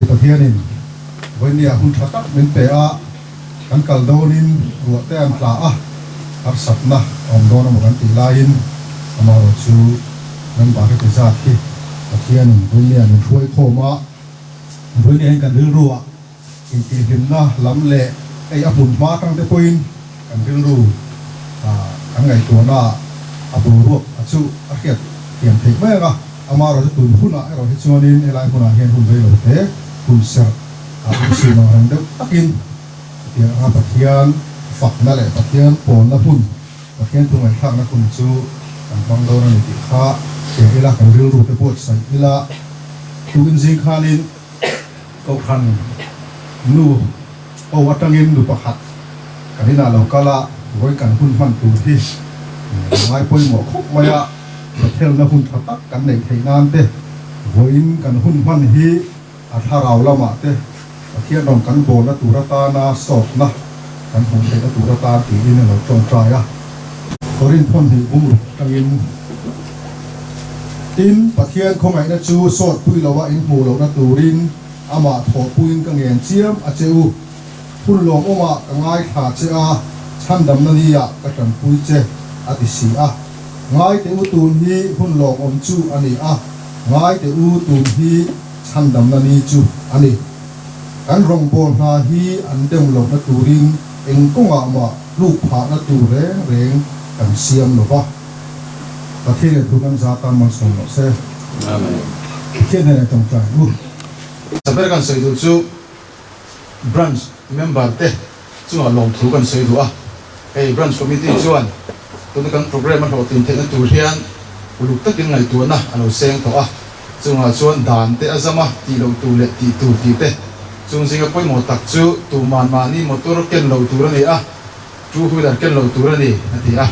Pathianin vawinia hun tha tak min pe a, kan kal dawnin ruah te an tla a, harsatna a awm dawn emaw kan tih laiin amaherawh chu member heti zat hi Pathianin vawinia min hruai khawm a, vawinia hian kan rilruah Intihhlimna lam leh hei a hmun hma atang te pawhin kan rilru kan ngaihtuahna a boruak a chu a hriat thiam theih mai ang a. Amaherawh chu tun hunah erawh hi chuanin helai hmunah hian hun rei lo te hun serh a insum ang reng deuh takin chutiang anga Pathian fakna leh Pathian pawlna hun, Pathian thu ngaihthlakna hun chu kan hmang dawn a ni tih kha hria ila, kan rilru te buatsaih ila. Tukin zing khanin. Kohhran nu ho atangin nu pakhat kan inah lo kal a, vawi kan hun hman tur hi ngai pawimawh khawp mai a, Bethel-na hun tha tak kan neih theih nan te, vawiin kan hun hman hi a thlarau lamah te Pathian rawn kan bawlna tur atana sawtna kan hmuh theihna tur atan tiin a lo tawngtai a. Korinth hnih bumruk atangin. Tin, Pathian khawngaihna chu sawt pui lova in hmuh lohna turin amah thawhpuiin ka ngen chiam a che u. Hun lawmawmah ka ngaithla che a, chhandamna niah ka tanpui che, a ti si a. Ngaite u tun hi hun lawmawm chu a ni a, ngaite u tun hi chhandamna ni chu a ni. Kan rawngbâwl hna hi an dem lohna turin eng kawngah mah tluk phahna tur reng reng kan siam lo va. Pathian leh thu kan za tan malsawm rawh se. Amen. Pathian hnenah tawngtai ang u. Saber kan sawi duh chu Branch member te chungah lawmthu kan sawi duh a. Hei Branch Committee chuan tuna kan programme a hlawhtlin theihna tur hian uluk takin ngaihtuahna a lo seng tawh a. Chungah chuan dan te a zam a, tih loh tur leh tih tur tih te. Chung zinga pawimawh tak chu tuman mahni motor ken loh tur a ni a. Two wheeler ken lo tur a ni, a ti a.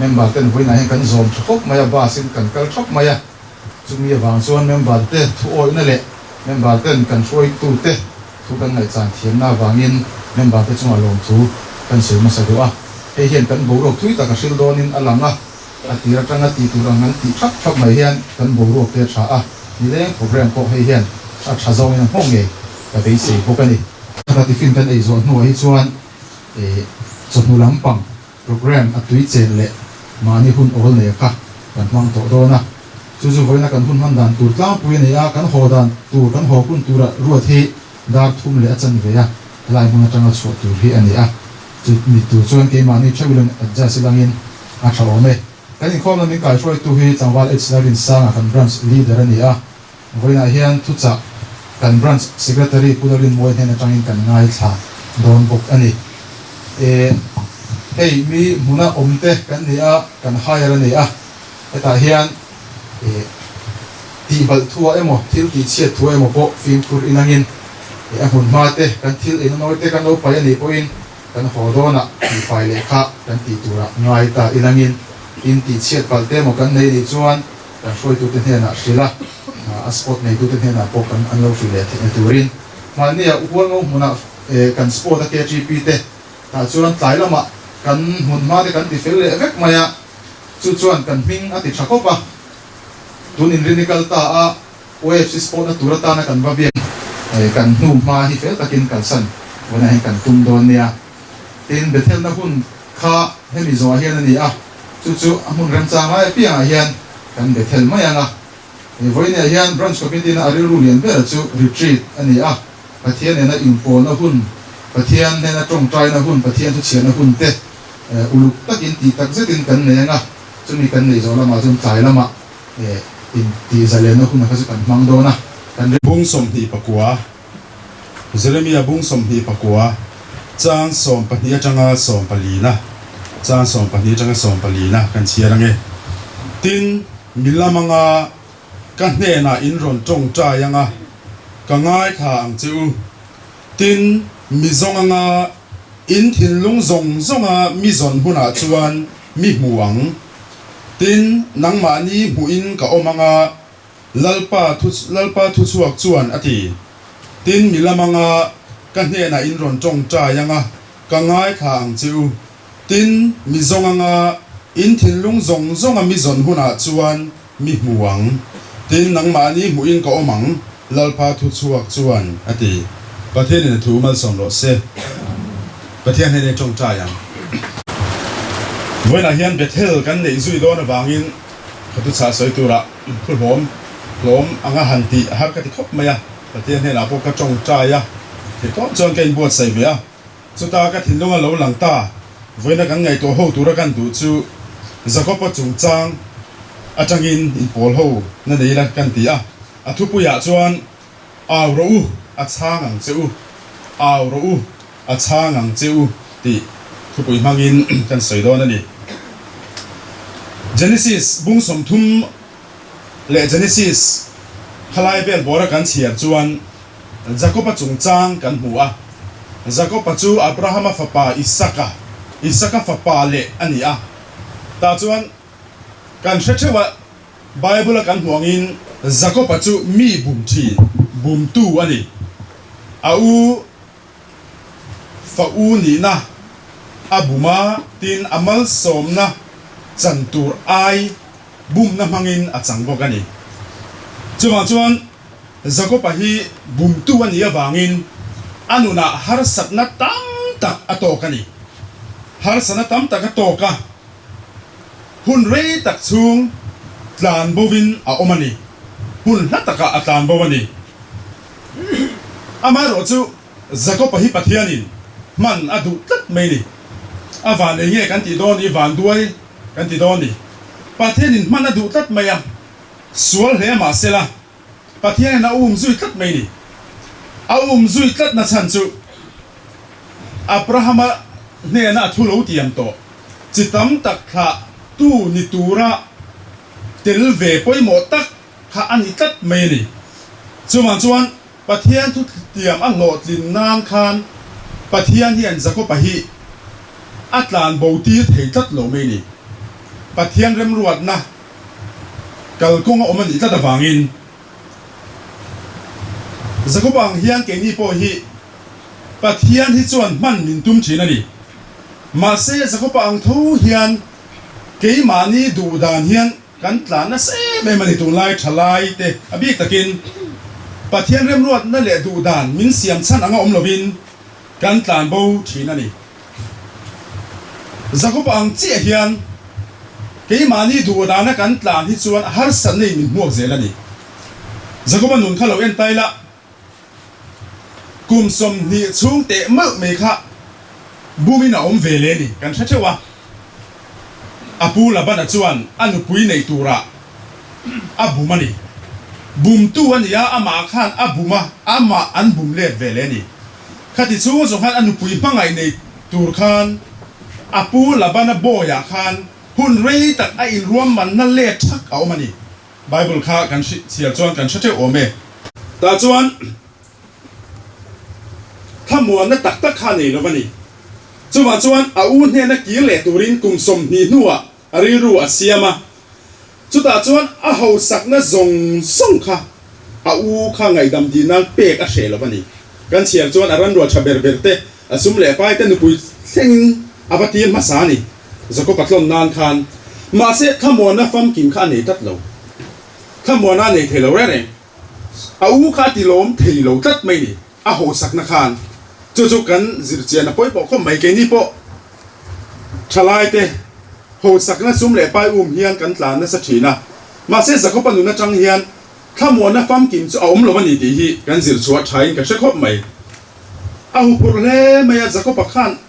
Member ten vawiinah hian kan zawm tha khawp mai a, bus in kan kal thap mai a. Chumi avang chuan member te thu awihna leh member ten kan hruaitute thu kan ngaihchan thiamna avangin member te chungah lawmthu kan sawi hmasa duh a. Hei hian kan boruak thui tak a hril dawnin a lang a, a tir atanga tih tur ang an tih thap thap mai hian kan boruak te a tha a, nileng program pawh hei hian a tha zawngin a hmawng ngei ka beisei bawk a ni. Khata tiffin kan ei zawh hnuah hi chuan Chawhnu lampang programme a tui chen leh mahni hun awl nei kha kan hmang tawh dawn a. Chu chu vawiina kan hun hman dan tur tlangpui a ni a, kan haw dan tur, kan haw hun tura ruat hi dar thum leh a chan ve a, helai hmun atanga chhuah tur hi a ni a. Chu mi tur chuan keimahni theuh ilo adjust ilangin a tha awm e. Kan inkhawmna min kaihruaitu hi Tlangval H Lalrinsanga kan branch leader a ni a. Vawiinah hian thuchah kan Branch Secretary Pu Lalrinmuai hnen atangin kan ngaithla dawn bawk a ni. E, hei mi hmuna awmte kan ni a, kan hire a ni a, hetah hian e, tihbalh thuah emaw, thil tihchhiat thuah emaw pawh fimkhur inangin e, a hmun hma te, kan thil eina nawi te kan lo pai a nih pawhin kan haw dawnah tihfai lehkha kan tih turah ngai ta inangin in tihchhiat palh te emaw kan nei nih chuan Kan hruaitute hnenah hrilh a, a spot neitute hnenah pawh kan an lo hrilh leh theihna turin. Mahnia Hualngo hmunah kan spot a KTP te tah chuan tlai lamah kan hmun hma te kan ti fel leh vek mai a, chu chuan kan hming a ti tha khawp a. Tun inrini kal ta a OFC spot na tur atana kan va biak kan hnu hma hi fel takin kalsan vawiinah hian kan tum dawn nia. Tin, Bethelna hun kha hemi zawhah hian a ni a, chu chu a hmun remchang lai apiangah hian kan Bethel mai ang a. He vawiinah hian Branch Committee-na a rilru lian ber chu retreat a ni a, Pathian nena inpawlna hun, Pathian hnena tawngtaina hun, Pathian thuchhiahna hun te uluk takin tih tak zetin kan nei ang a, chumi kan neih zawh lamah chuan tlai lamah intihzalenna hun kha chu kan hmang dawn a, kan. Bung 29. Jeremia bung 24, chang 12 atanga sawmpalina, chang 12 atanga sawmpalina kan chhiar ange. Tin, mi lam anga ka hnenah in rawn tawngtai anga ka ngaithla ang che u. Tin, mi zawng anga in thinlung zawng zawnga mi zawn hmunah chuan mi hmu ang. Tin, nangmahni hmuhin ka awm anga Lalpa thu Lalpa thuchhuak chuan a ti. Tin, mi lam anga ka hnenah in rawn tawngtai anga ka ngaithla ang che u. Tin, mi zawng anga in thinlung zawng zawnga mi zawn hunah chuan mi hmu ang. Tin, nangmahni hmuhin ka awm ang. Lalpa thu chhuak chuan a ti. Pathianin a thu malsawm rawh se. Pathian hnenah i tawngtai ang. Vawiinah hian Bethel kan neih zui dawn avangin ka thuchah sawi turah thu hlawm hlawm anga han tih a har ka ti khawp mai a. Pathian hnenah pawh ka tawngtai a, theihtawp chuan ka inbuatsaih ve a. Chuta ka thinlung a lo lang ta. Vawiina kan ngaihtuah ho tura kan duh chu Jakob-a chungchang atangin inpawl ho na nei ila kan ti a. A thupuiah chuan, Au rawh u, a chhang ang che u, au rawh u, a chhang ang che u tih thupui hmangin kan sawi dawn a ni. Genesis bung 30 leh Genesis khalai vel bawra kan chhiar chuan Jakob-a chungchang kan hmu a. Jakob-a chu Abrahama fapa Isaka, Isaka fapa leh a ni a. Tah chuan kan hre theuh a, Bible-a kan hmuh angin Jakob-a chu mi bum thin, bumtu a ni. A u fa u nihna a bum a, tin a malsawmna chan tur ai bumna hmangin a chang bawk a ni. Chuvang chuan Jakob-a hi bumtu a nih avangin a nunah harsatna tam tak a tawk a ni. Harsatna tam tak a tawk a. Hun rei tak chhung tlan bovin a awm a ni. Hun hla takah a tlan bo a ni. Amaherawh chu Jakob-a hi Pathianin hman a duh tlat mai ni. A van ei nge kan tih dawn i van duai kan ti dawn ni. Pathianin hman a duh tlat mai a, sual hle mahsela Pathianin a um zui tlat mai ni. A um zui tlatna chhan chu Abrahama hnena a thu lo tiam tawh. Chi tam tak thlah tu ni tura tel ve pawimawh tak kha a ni tlat mai a ni. Chuvang chuan Pathian thu tiam a hlawhtlin nan khan Pathian hian Jakob-a hi a tlan bo tir thei tlat lo mai a ni. Pathian remruatna kalkawng a awm a nih tlat avangin Jakob-a ang hian keini pawh hi Pathian hi chuan hman min tum thin a ni. Mahse, Jakob-a ang tho hian keimahni duh dan hian kan tlan nasa em em a ni. Tunlai thalai te a bik takin Pathian remruatna leh duh dan min siam chhan anga awm lovin kan tlan bo thin a ni. Jakob-a ang chiah hian keimahni duh dana kan tlan hi chuan harsatna in min hmuak zel a ni. Jakob-a nun kha lo en ta ila. Kum 20 chhung teh meuh mai kha bumin a awm ve leh ni kan hre theuh a. A pu Labana chuan a nupui neih turah a bum a ni. Bumtu a ni a, amah khan a bum a, amah an bum let ve leh ni. Khati chhung zawng khan a nupui hmangaih nei tur khan a pu Labana bawiah khan hun rei tak a inruahmanna let thak a awm a ni. Bible kha kan chhiar chuan kan hre teuh awm e. Tah chuan thlamuanna tak tak kha a nei lo va ni. Chuvang chuan a u hnena kir leh turin kum 20 hnuah a rilru a siam a. Chutah chuan a hausakna zawng zawng kha a u kha ngaihdam dih nan pek a hreh lo va ni. Kan chhiar chuan a ranrual tha ber ber te, a sum leh pai te nupui thlengin a va tir hmasa a ni. Jakob-a tlawn nan khan mahse thlamuanna famkim kha a nei tlat lo. Thlamuanna a nei thei lo reng reng. A u kha a ti lawm thei lo tlat mai ni, a hawsakna khan. Chu chu kan zirchian a pawimawh khawp mai. Keini pawh thalaite hawsakna sum leh pai um hian kan tlan nasa thin a. Mahse Jakob-a nun atang hian thlamuanna famkim chu a awm lo a ni tih hi kan zirchhuah thain ka hre khawp mai. A huphurh hle mai a, Jakob-a khan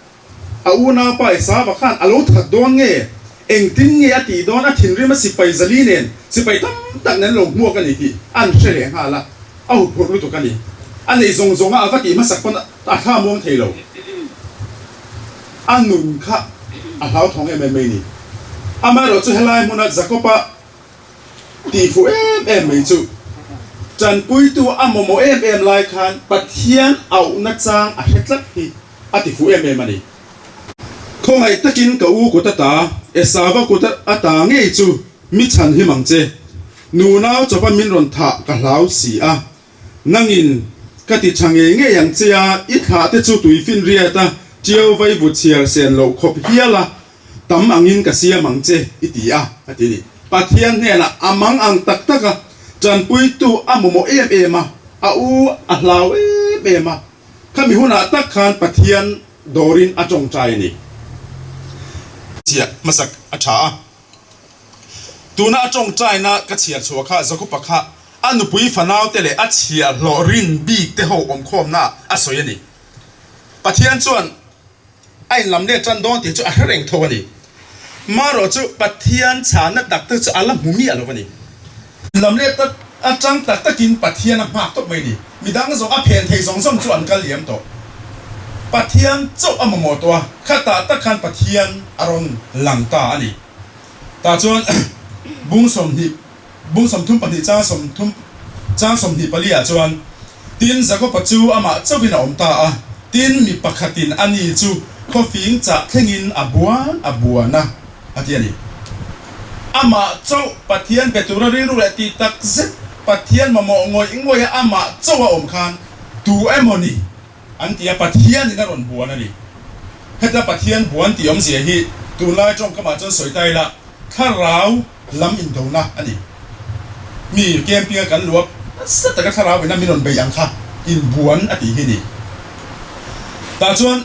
A unaupa Esava khan a lo that dawn nge? Engtin nge a tih dawn? A thinrim a sipai zali nen sipai tam tak nen lo hmuak a ni tih an hre leh nghal a, a huphurh lutuk a ni. A neih zawng zawnga a va tih hmasak pawn a thla muang thei lo. A nun kha a hlauthawng em em mai ni. Amaherawhchu chu helai hmuna Jakob-a tih fuh em em mai chu tanpuitu a mamawh em em lai khan Pathian auhna chang a hre tlat hi a ti fuh em em a ni. Khawngaih takin ka u kut ata, Esava kut ata ngei chu mi chhan him ang che. Nunau chawpa min rawn thah ka hlau si a. Nangin ka ti tha ngei ngei ang che a, i thlah te chu tuifinriat a tiau vaivut chhiar sen loh khawp hial a, tam angin ka siam ang che i ti a, a ti a ni. Pathian hnenah a mang ang tak tak a, tanpuitu a mamawh em em a. A u a hlau em em a, khami hunah tak khan Pathian dawrin a tawngtai a ni. Chiah hmasak a tha a. Tuna a tawngtaina ka chhiar chhuah kha Jakob-a kha a nupui fanaute leh a chhiahhlawh rin bik te ho awmkhawmna a sawi a ni. Pathian chuan a inlam let tan dawn tih chu a hre reng tho a ni. Marawh chu Pathian chhanna tak te chu a la hmu miah lo a ni. Inlam let atang tak takin Pathian a nghak tawp mai a ni. Midang zawng a phen thei zawng zawng chu an kal liam tawh. Pathian chauh a mamawh tawh a, khatah tak khan Pathian a rawn lang ta a ni. Tah chuan bung 20 Bung 32 chang 30 chang 24 ah chuan, Tin, Jakoba chu amah chauhin a awm ta a, tin, mi pakhatin ani chu khawfing chah thlengin a buan a buan a, a ti a ni. Amah chauh Pathian be tura rilru leh tih tak zet Pathian mamawh ngawih ngawih a amah chauh a awm khan tu emaw ni an ti a, Pathianin a rawn buan a ni. Heta Pathian buan tih awmzia hi tunlai tawngkamah chuan sawi ta ila, thlarau, Lam indona a ni. Mi camping a kan luap nasa taka thlarau ina min rawn bei ang kha inbuan a tih hi ni. Tah chuan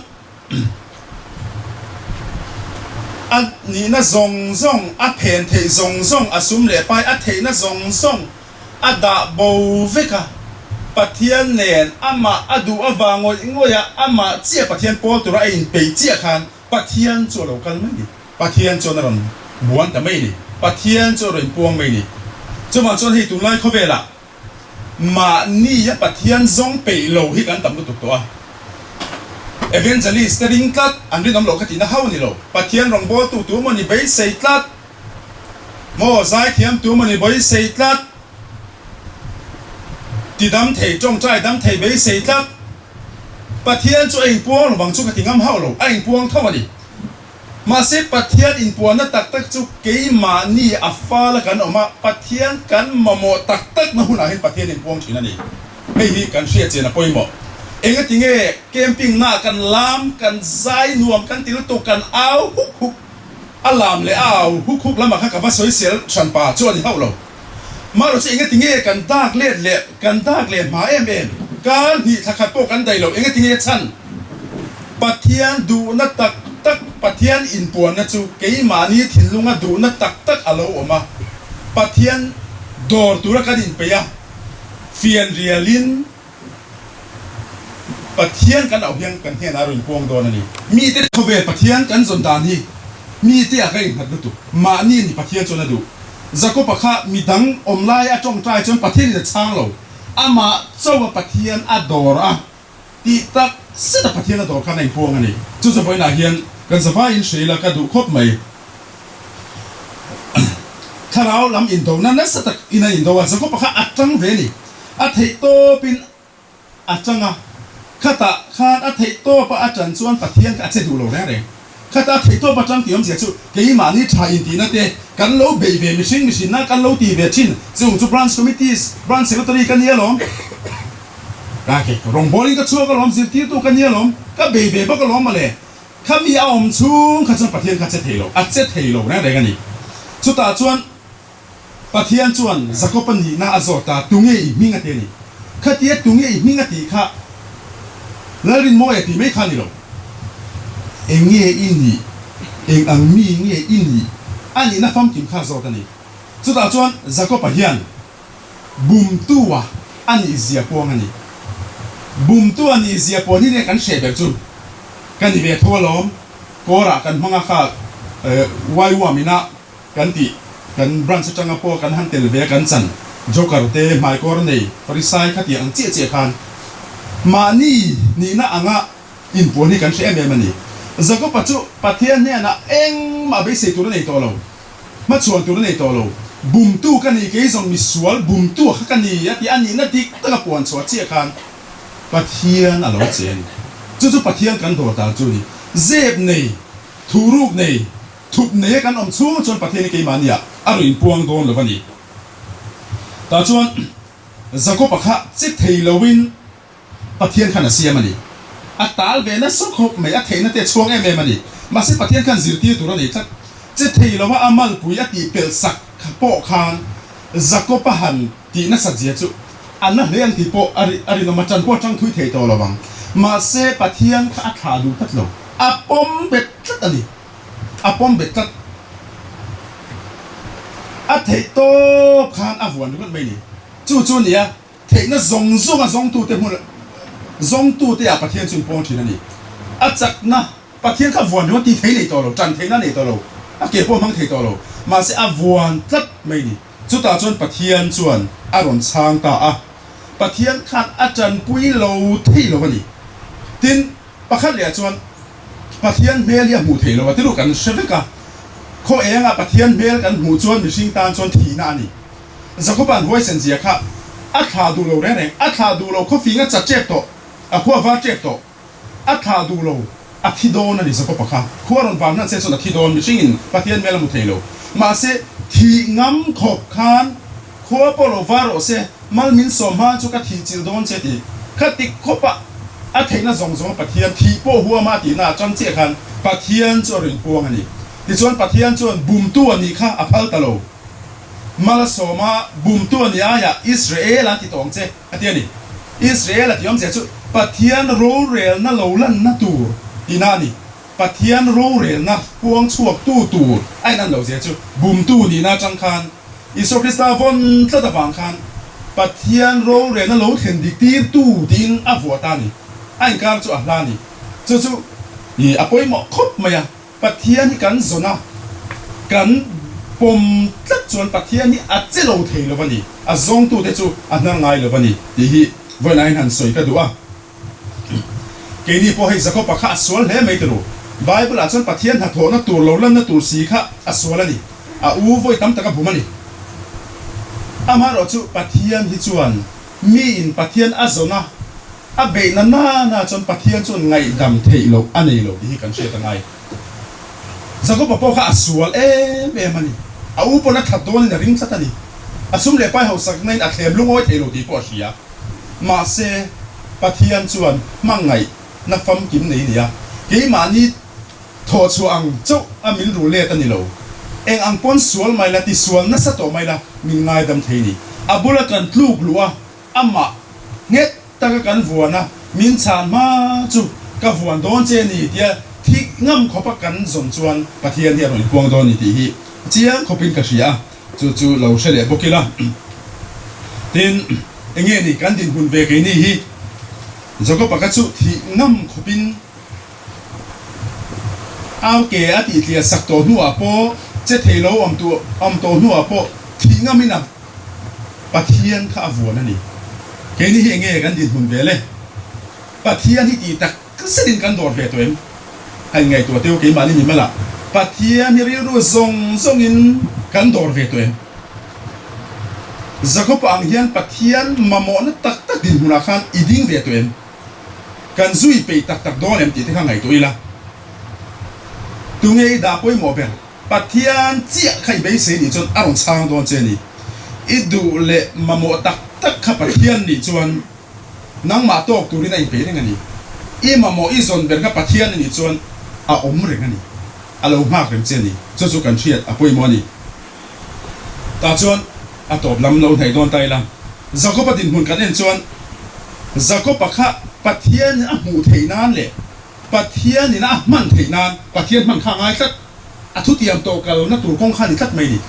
a nihna zawng zawng, a phen theih zawng zawng, a sum leh pai a theihna zawng zawng a dah bo vek a. Pathian nen amah a duh avang ngawih ngawih a, amah chiah Pathian pawl tura a inpeih chiah khan Pathian chu a lo kal mai ni. Pathian chuan a rawn buan ta mai ni. Pathian chu a rawn inpuang mai ni. Chuvang chuan hei tunlai khawvelah mahni a Pathian zawng peih lo hi kan tam lutuk tawh a. Evangelist te ring tlat an rinawm loh kha tihna hauh a ni lo. Pathian rawngbawltu tu emaw ni beisei tlat maw, zaithiam tu emaw ni beisei tlat, tidam thei, tawngtai dam thei beisei tlat. Pathian chu a inpuang lovang chu ka ti ngam hauh lo, a inpuang tho a ni. Mahse Pathian inpuanna tak tak chu keimahni a fala kan awm a, Pathian kan mamawh tak takna hunah hian Pathian inpuang thin a ni. Hei hi kan hriat chian a pawimawh. Engati nge camping naah kan lam, kan zai nuam, kan ti lutuk, kan au huk huk, a lam leh a au huk huk lamah kha ka va sawisel hran pa chu a ni hauh lo. Marawh chu engati nge kan dak let leh kan dak leh hma em em? Kar hnih thla khat pawh kan daih lo, engati nge chhan? Pathian duhna tak tak, Pathian inpuanna chu keimahni thinlunga duhna tak tak a lo awm a, Pathian dawr tura kan inpeih a, fianrialin, Pathian kan auh hian kan hnenah a rawn inpuang dawn a ni. Mite khawvel Pathian kan zawn dan hi mite ah ka innghat lutuk. Mahni a ni Pathian chuan a duh. Jakob-a kha midang awm lai a tawngtai chuan Pathianin a chhang lo. Amah chauh a Pathian a dawr a tih tak zet a Pathian a dawr khan a inpuang a ni. Chu chu vawiinah hian kan zavaiin hre ila ka duh khawp mai. Thlarau lam indona nasa tak in a indo a, Jakob-a kha a tang ve a ni. A theih tawpin a chang a, khatah khan a theih tawpa a tan chuan Pathian kha a che duh lo reng reng. Khatah a theih tawpa tang tih awmzia chu keimahni tha intihna te kan lo beih ve mihring mihrinna kan lo ti ve thin chung chu Branch Committees, Branch Secretary ka nia lawm, ka ke rawngbawlin ka chhuak alawm, zirtirtu ka nia lawm, ka bei ve bawk alawm mawle. Khami a awm chhung kha chuan Pathian kha a che thei lo, a che thei lo reng reng a ni. Chutah chuan. Pathian chuan Jakob-a nihna a zawt a, Tunge i hming a ti a ni. Khatia tunge i hming a tih kha Lalrinmawia tih mai kha a ni lo. Eng nge i nih? Eng ang mi nge i nih? A nihna famkim kha a zawt a ni. Chutah chuan Jakob-a hian bumtua a nihzia puang a ni. Bumtua nihzia puan hi nge kan hreh ber chu? Ka ni ve tho alawm, kawrah kan hmang a kha Waiwam ina Kan tih, kan branch atanga pawh kan han tel ve a kan chan joker te hmaikawr nei Farisai kha tih ang chiah chiah khan mahni nihna anga inpuan hi kan hre em em a ni. Jakob-a chu Pathian hnenah engmah beisei tur a nei tawh lo, hmachhuan tur a nei tawh lo. Bumtu ka ni, kei zawng misual bumtu a kha ka ni a tih a nihna dik taka puan chhuah chiah khan Pathian a lo che a ni. Chu chu Pathian kan dawr dan chu a ni. Zep nei, thuruk nei, Thup nei a kan awm chhung chuan Pathian hi keimahni ah a rawn inpuang dawn lo a ni. Tah chuan Jakob-a kha che thei loin Pathian khan a siam a ni. A tal ve nasa khawp mai, a theihna te a chhuang em em a ni. Mahse Pathian khan zirtir tur a nei tlat. Che thei lova a malpui a tih pelh sak pawh khan Jakob-a han tih nasat zia chu. A na hle ang tih pawh a a rinawm a, ṭan pawh a ṭang thui thei tawh lo ang. Mahse, Pathian kha a thlah duh tlat lo. A pawm bet tlat a ni. A pawm bet tlat. A theih tawp khan a vuan ringawt mai a ni. Chu chu a ni a, theihna zawng zawnga zawngtute hmun zawngtute ah Pathian chu inpawng ṭhin a ni. A chakna Pathian kha vuan ringawt tih thei nei tawh lo, ṭan theihna nei tawh lo, a ke pawh hmang thei tawh lo. Mahse, a vuan tlat mai a ni. Chutah chuan Pathian chuan a rawn chhang ta a, Pathian khan a tanpui lo thei lo a ni. Tin, pakhat lehah chuan Pathian hmel hi a hmuh theih lo a, tiru kan hre vek a, khaw engah Pathian hmel kan hmuh chuan mihring tan chuan thihna a ni. Jakoba'n huaisen zia kha a thlah duh lo reng reng, a thlah duh lo khawfing a chat tep tawh, a khua var tep tawh. A thlah duh lo, a thi dawn a ni Jakob-a kha. Khua rawn vang hnan se chuan a thi dawn, mihringin Pathian hmel a hmu thei lo. Mahse, thih ngam khawp khan khua pawh lo var rawh se, mal min sawm hma chu ka thih chilh dawn che ti. Khatik khawpa a theihna zawng zawnga Pathian thih pawh huama a tihna a ṭang chiah khan Pathian chu a rawn puang a ni. Tichuan Pathian chuan bumtu a nih kha a phal ta lo. Mal a sawm a, bumtu a nih aiah Israel-a ti tawh ang che. A ti a ni. Israel a ti awmzia chu Pathian rorelna lo lanna tur tihna a ni. Pathian rorelna puang chhuaktu tur a inan lohzia chu bumtu nihna atang khan Isua Krista vawn tlat avang khan Pathian rorelna lo thlen dik tirtu tiin a vuah ta a ni. A inkar chu a hla a ni. Chu chu a pawimawh khawp mai a. Pathian hi kan zawn a, kan pawm tlat chuan Pathian hi a che lo thei lo a ni, a zawngtute chu a hnar ngai lo a ni tih hi vawiin aiin han sawi ka duh a. Keini pawh hei Jakob-a kha a sual hle mai tiro. Bible-ah chuan Pathian hnathawhna tur lo lanna tur si kha a sual a ni, a u vawi tam tak a bum a ni. Amaherawh chu Pathian hi chuan miin Pathian a zawn a, A beihna nana chuan Pathian chuan ngaihdam theih loh a nei lo tih hi kan hriat a ngai. Jakoba pawh kha a sual em em a ni. A u pawn a that dawnin a ring tlat a ni. A sum leh pai hausaknain a thlem lungawi thei lo tih pawh a hria. Mahse, Pathian chuan hmangaihna famkim nei nia keimahni thawhchhuah ang chauh a min ru let a ni lo. Eng ang pawn sual mai la, tisual nasa tawh mai la, min ngaidam thei ni. A bula kan tluk luh a, Amah nghet taka kan vuan a, min chhan hma chu ka vuan dawn che ni tia thik ngam khawpa kan zawn chuan Pathian hi a rawn inpuang dawn ni tih hi chiang khawpin ka hria a, chu chu lo hre leh bawk ila. Tin, enge ni kan dinhmun ve keini hi Jakob-a kha chu thih ngam khawpin Au ke a tihtliah sak tawh hnuah pawh che thei lo awm tu awm tawh hnuah pawh thih ngamin a Pathian kha a vuan a ni. Keini hi enge kan dinhmun ve le? Pathian hi tih tak zetin kan dawr ve tawh em? A inngaihtuah teu keimahni mi malah Pathian hi rilru zawng zawngin kan dawr ve tawh em? Jakob-a ang hian Pathian mamawhna tak tak dinhmunah khan i ding ve tawh em? Kan zui peih tak tak dawn em tih te kha ngaihtuah ila. Tunge i dah pawimawh ber? Pathian chiah kha i beisei nih chuan a rawn chhang dawn che a ni. I duh leh mamawh tak tak kha Pathian nih chuan nangmah tawk turin a inpeih reng a ni. I mamawh i zawn ber kha Pathian a nih chuan a awm reng a ni. A lo nghak reng che a ni. Chu chu kan hriat a pawimawh a ni. Tah chuan a tawp lam lo hnaih dawn ta ila. Jakob-a dinhmun kan en chuan Jakob-a kha Pathianin a hmuh theih nan leh Pathianin a hman theih nan Pathian hman kha a ngai tlat. A thutiam tawh kalna tur kawng kha a ni tlat mai ni.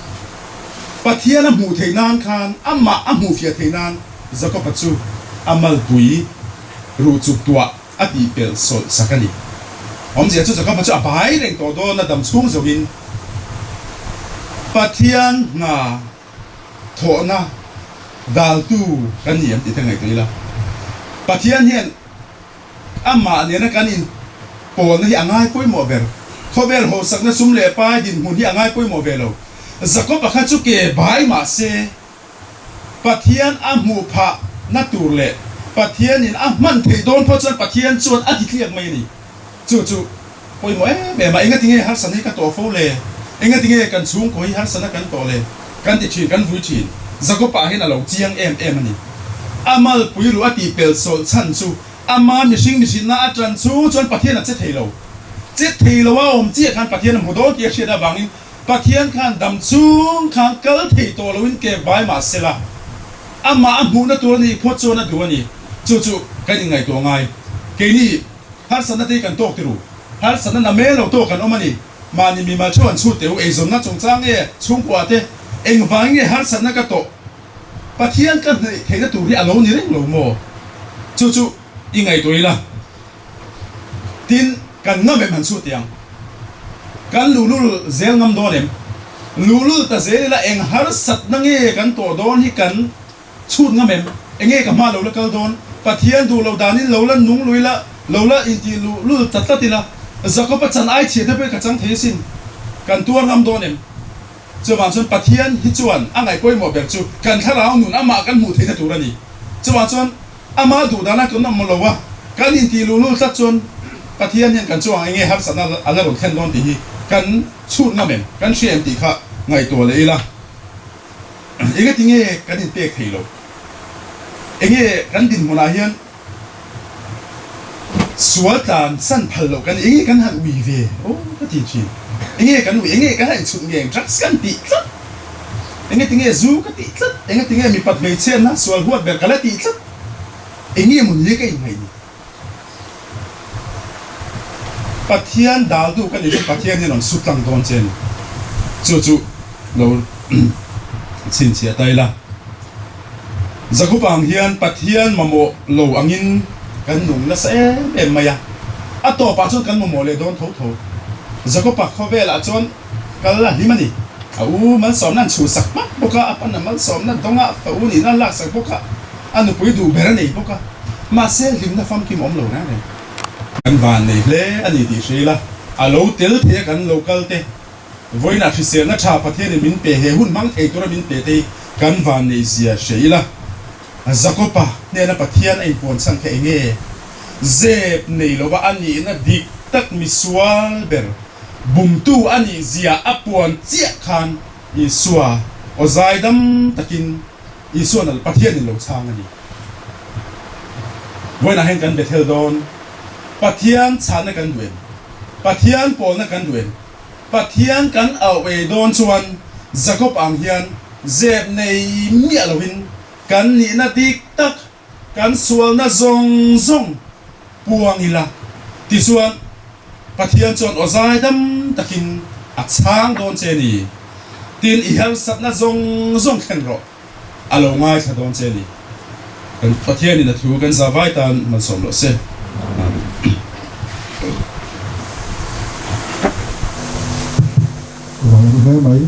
Pathian a hmuh theih nan khan amah a hmuhfiah theih nan Jakob-a chu a malpui ruh chuk tuah a tih pelh sawlh sak a ni. Awmzia chu Jakob-a chu a bai reng tawh dawn a dam chhung zawngin Pathian hna thawhna daltu kan ni em tih te ngaihtuah ila. Pathian hian Amah nena kan inpawlna hi a ngai pawimawh ber. Khawvel hausakna sum leh pai dinhmun hi a ngai pawimawh ve lo. Jakob-a kha chu ke bai mah se, Pathian a hmuh phah na tur leh Pathianin a hman theih dawn phawt chuan Pathian chuan a ti tliak mai a ni. Chu chu pawimawh em em a, engatinge harsana hi ka tawh fo le? Engatinge kan chhungkaw hi harsana kan tawh le? Kan ti thin, kan vui thin. Jakob-ah hian a lo chiang em em a ni. A malpui ruh a tih pel sawlh chhan chu ama mihring mihrinna a tan chu chuan Pathian a che thei lo. Che thei lo a awm chiah khan Pathian a hmu dawn tih a hriat avangin Pathian khan dam chung khan kal thei tawh loin ke vai mah se la. Amah a hmuhna tur a nih phawt chuan a duh a ni. Chu chu kan inngaihtuah ngai. Keini harsatna te hi kan tawk tiru. Harsatna na mel lo tawk kan awm a ni. Mahni mimal theuh an chhut teh u, eizawnna chungchang nge chhungkua te engvang nge harsatna ka tawh Pathian ka hnaih theihna tur hi a lo ni reng lo maw? Chu chu i ngaihtuah ila. Tin, kan ngam em han chhut teh ang. Kan luhlul zel ngam dawn em? Luhlul ta zel ila eng harsatna nge kan tawh dawn hi kan Chhut ngam em? Enge ka hma lo la kal dawn? Pathian duh lo danin lo la nung lui la, lo la intih luh lul ta tlat ila, Jakob-a chan ai chhia te pawhin ka chang thei asin. Kan tuar ngam dawn em? Chuvang chuan Pathian hi chuan a ngaih pawimawh ber chu kan thlarau nun amah kan hmuh theihna tur a ni. Chuvang chuan ama duh dana kan awm lo a, kan intih luh lul tlat chuan Pathian hian kan chungah enge harsatna a la rawn thlen dawn tih hi kan chhut ngam em? Kan hria em tih kha ngaihtuah leh ila. Enge tinge kan inpek thei lo? Enge kan dinhmunah hian sual tlan san phal loh kan enge kan han ui ve? Aw ka ti thin. Enge kan ui? Enge kan han inchhut nge? Drugs kan tih tlat. Enge tinge zu ka tih tlat? Enge tinge mipat hmeichhiatna sual huat ber ka la tih tlat? Enge maw ni ka inngaih ni? Pathian dal duh ka nih chuan Pathian hian rawn su tlang dawn che a ni. Chu chu lo chhinchhiah ta ila. Jakob ang hian Pathian mamawh lo angin kan nung nasa em em mai a. A tawpah chuan kan mamawh leh dawn tho tho. Jakob-a khawvelah chuan kal a hlim a ni. A u malsawmna an chhuhsak hmak bawk a, a pan a malsawmna dawngah fa u nihna a laksak bawk a, a nupui duh ber a nei bawk a. Mahse, hlimna famkim awm lo reng reng. Kan van nei hle a ni tih hre ila, a lo tel thei a kan lo kal te, vawiinah hriselna tha Pathianin min pe, he hun hmang thei tura min pe te hi kan van neih zia hre ila. Jakob-a hnena Pathian a inpuan chhan kha eng nge? Zep nei lova a nihna dik tak misual ber bumtu a nih zia a puan chiah khan Isua aw zaidam takin Isua'n a Pathianin lo chhang a ni. Vawiinah hian kan Bethel dawn. Pathian chhanna kan duh em? Pathian pawlna kan duh em? Pathian kan auh ei dawn chuan Jakob ang hian zep nei miah loin kan nihna dik tak, kan sualna zawng zawng puang ila. Tichuan, Pathian chuan aw zaidam takin a chhang dawn che ni. Tin, i harsatna zawng zawng thlen rawh. A lo ngaithla dawn che ni. Kan Pathianin a thu kan za vai tan malsawm rawh se. Amen. Lawm hle mai.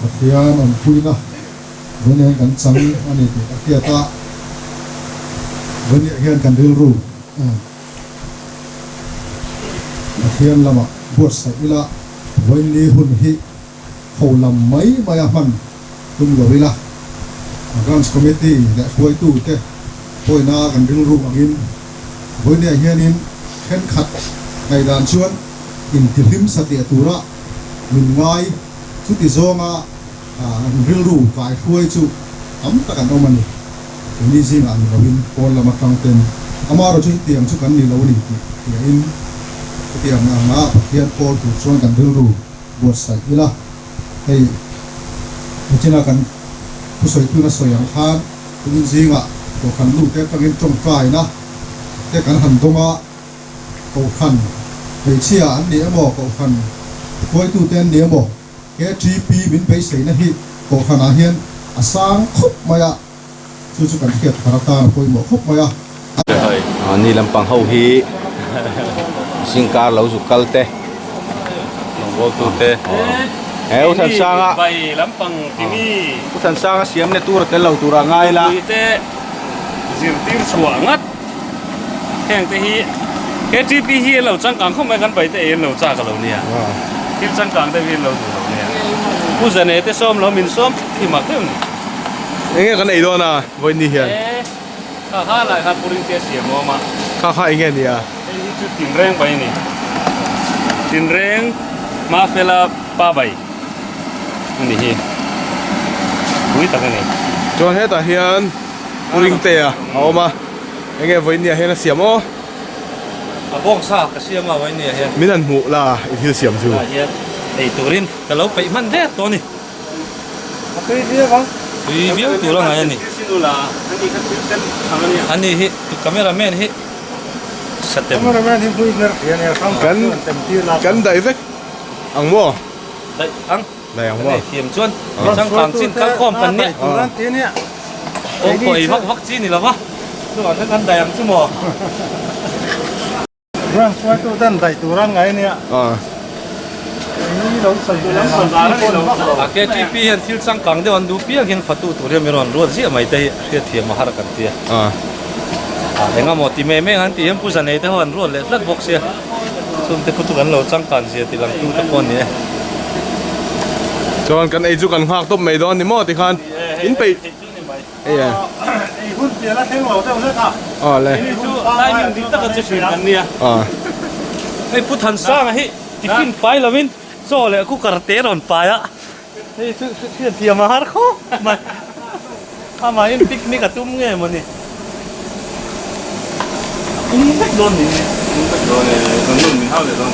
Pathian awmpuina vawiin hian kan chang a ni tih ka hriat a, vawiin hian kan rilru Pathian lamah buatsaih ila, vawiin ni hun hi ho lam mai mai a hman tum lo ila, Branch Committee leh hruaitute pawina kan rilru angin vawiin hianin thenkhat ngaihdan chuan intihlim satliah tura min ngai. Chuti zawnga an rilru kaihruai chu tam tak an awm a ni. Keini zingah ni loin pawn lam atang ten amaherawh chu chutiang chu kan ni lo a ni tih hriain chutiang anga Pathian pawl tur chuan kan rilru buatsaih ila. Hei nichina kan thusawitu na sawi ang khan tumin zingah Kohhran nu te atangin tawngtaina te kan han dawng a. Kohhran hmeichhia an ni emaw, Kohhran hruaitute an ni emaw, KTP min beiseina hi Kohhranah hian a sang khawp mai a, chu chu kan hriat thar atan a pawimawh khawp mai a. Ni lampang ho hi zingkar lo zuk kal te. Rawngbawltute. He U Thansanga Bai lampang timi. U Thansanga siamna tur a tel lo turah ngai la. Mipuite zirtir chhuah ngat. Heng te hi KTP hi an lo changkang khawp mai kan pai te ei an lo chak a lo nia thil changkang deuh hi an lo duh lo nia Pu Zane te sawm lo min sawm hi mak deuh ni. Enge kan ei dawn a vawiin hian? E kha kha lai khan puring te a siam awm a. Kha kha enge nia? Hei hi chu tinreng bai a ni. Tinreng Mafela pa bai a ni hi. Pui tak a ni. Chuan hetah hian Puring te a awm a, enge vawinia hian a siam aw? A bawng sa ka siam a vawinia hian. Min han hmuh la i thil siam chu. Tunah hian ei turin ka lo peih hman der tawh a ni. A tui viau ang. Tui viau tur a ngai a ni. Ani hi camera man hi satem. Kan kan daih vek ang maw? Daih ang. Daih ang maw? Kan thiam chuan changkang chin kal khawm kan nia. Awm pawh ei vak vak chi ni lova. Chuvang chuan kan daih ang chu maw? Branch hruaitu ten daih tur an ngai nia. Keini lo sawi ve ang chi pawh ni vak lo. A KTP hian thil changkang deuh an duh piang hian fatu tur hian min rawn ruat ziah mai te hi hriatthiam a har kan tia. Engemaw ti mei mei ang an tih hian Pu Zanei te ho an ruat leh tlat bawk sia. Chungte khu chu kan lo changkan zia ti lang tu te pawh a ni e. Chuan kan ei chu kan nghak tawp mai dawn ni maw tikhan in peih. Ei a. Ei hun pian a thleng lo deuh hlek a. Aw le. Hei chu timing dik taka che thin kan nia. Aw. Hei Pu Thansanga hi tiffin pai lovin chaw leh cooker te rawn pai a. Hei chu hriat thiam a har khawp mai. Amahin picnic a tum nge mawni. A pum vek dawn ni. Pum vek dawn e. Kan nun min hau leh dawn.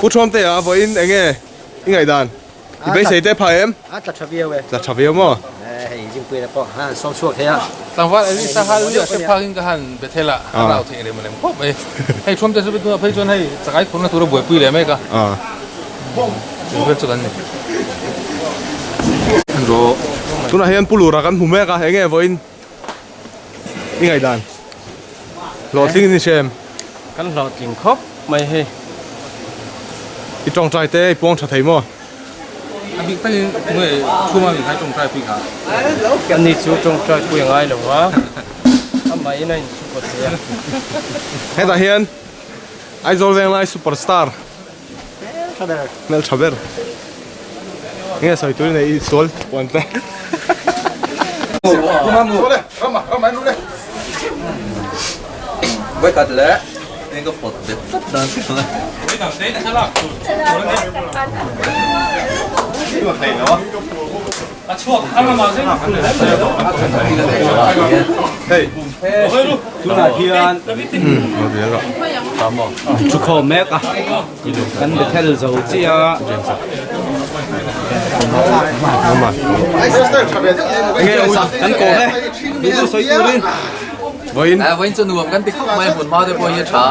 Pu Thuamtea vawiin enge i ngaihdan? I beisei te phah em? A tla tha viau e. Tla tha viau maw? Hei Zingpuiin a pawh a han sawm chhuak thei a. Tlangval Elisa hal luia hre phakin ka han be thel a, a rau theih rem rem khawp mai. Hei Thuam te chu tunah phei chuan hei chakai khurna tura buaipui leh mek a. Chu vel chu kan ni. Tunah hian Pu Lura kan hmu mek a, enge vawiin i ngaihdan? Hlawhtling in i hre em? Kan hlawhtling khawp mai hei. I tawngtai te i puang tha thei maw? A bik takin tunge chhuma min khai tawngtai pui kha? Ani chu tawngtai pui a ngai lo va, amahin a insupa thei a. Hetah hian Aizawl Venglai super star Hmel tha ber. Nge sawi tur nei i sual puan te. Vawikhat leh eng ka pawt bet tlat dan chi thung a. Tunah hian thukhawm mek a kan Bethel zo chiah a. Kan kawm e duhtu sawi turin. Vawiin. Vawiin chu nuam kan ti khawp mai hmun hma te pawh hi a tha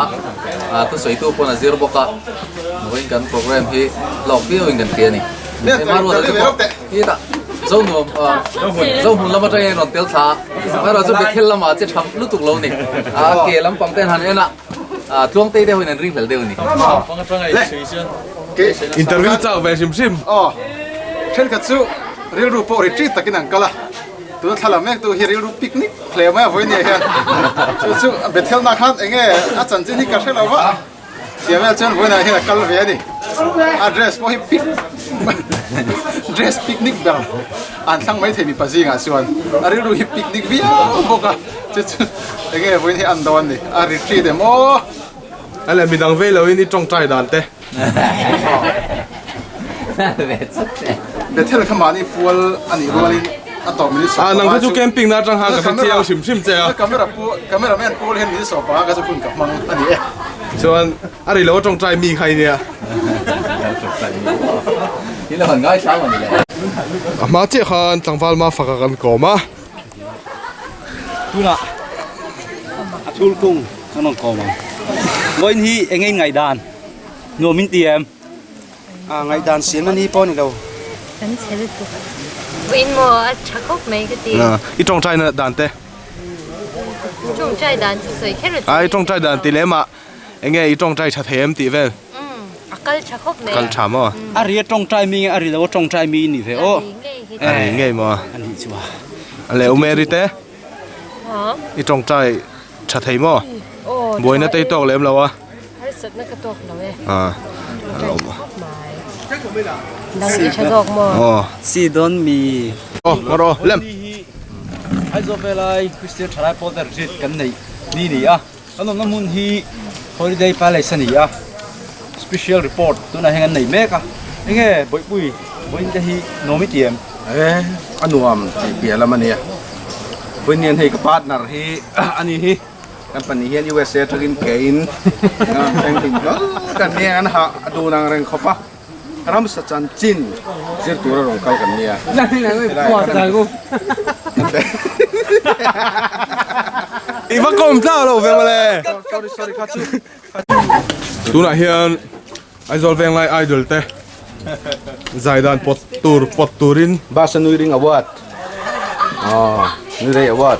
a thusawitu pawn a zir bawk a vawiin kan program hi hlawk viau in kan hria a ni. Hei te pawh hi tah zo nuam zo hmun lam atangin rawn tel thla a erawh chu Bethel lamah che tha lutuk lo ni a ke lampang te an han en a Tluangtei te hoin an ring hlel deuh a ni. Interview chak ve hrim hrim. Aw thenkhat chu rilru pawh retreat takin an kal a tuna thla mek tu hi rilru picnic hle mai a vawinia hian chu chu Bethel na khan enge a chanchin hi ka hre lo va. Siamel chuan vawiinah hian a kal ve a ni. A dress pawh hi pic dress picnic ber an thlang mai thei mipa zingah chuan a rilru hi picnic viau bawk a chu chu enge vawiin hi an dawn ni a retreat em aw. A leh midang vei loin i tawngtai dan te. Bethel kha mahni pual a nih rualin a tawp minute Ah nang kha chu camping na atang khan ka hre chiang hrim hrim che a. Camera pu camera man pual hian minute 15 ka chu hun ka hmang a ni e. Chuan a ri lo a tawngtai mi kha i nia. Hi lo han ngai thlang a ni le. A hma chiah khan tlangval Mafaka kan kawm a. Tunah a thul kung kan rawn kawm ang. Vawiin hi eng nge in ngaihdan? Nuam in ti em? A ngaihdan siam na ni pawh a ni lo. Kan chhe lutuk. Vawiin maw a tha khawp mai ka ti. I tawngtai na dan te. Tawngtai dan chu sawi kher a A i tawngtai dan ti lem ah enge i tawngtai tha thei em tih vel. A kal tha khawp mai. Kal tha maw? A ri a tawngtai mi nge a ri lo a tawngtai mi i nih ve aw. A ri ngei hi. A ri ngei maw? A nih chu a. A leh u Mary te. I tawngtai tha thei maw? Buaina te i tawk lem lo a. Harsatna ka tawk lo e. Ah. Dang i tha zawk maw? Aw. Si dawn mi. Aw, ngawr aw, lem. Aizawl velai Christian Thalai Pawl te retreat kan neih ni ni a. Kan awmna hmun hi Holiday Palace a ni a. Special report tunah hian kan nei mek a. Enge Bawihpui, vawiin te hi nuam i ti em? E, a nuam tih piah lam a nia. Vawiin hian hei ka partner hi a ni hi. Kan pahnih hian USA atangin ke in thleng hlim hlawl kan nia an hah a dun ang reng khawp a. Ramsa chanchin zir tura rawn kal kan nia. I va kawm tlak lo ve mawle. Sorry sorry kha chu. Tunah hian Aizawl Venglai Idol te zai dan pawt tur pawt turin Bus a nui ring award. Aw nui rei award.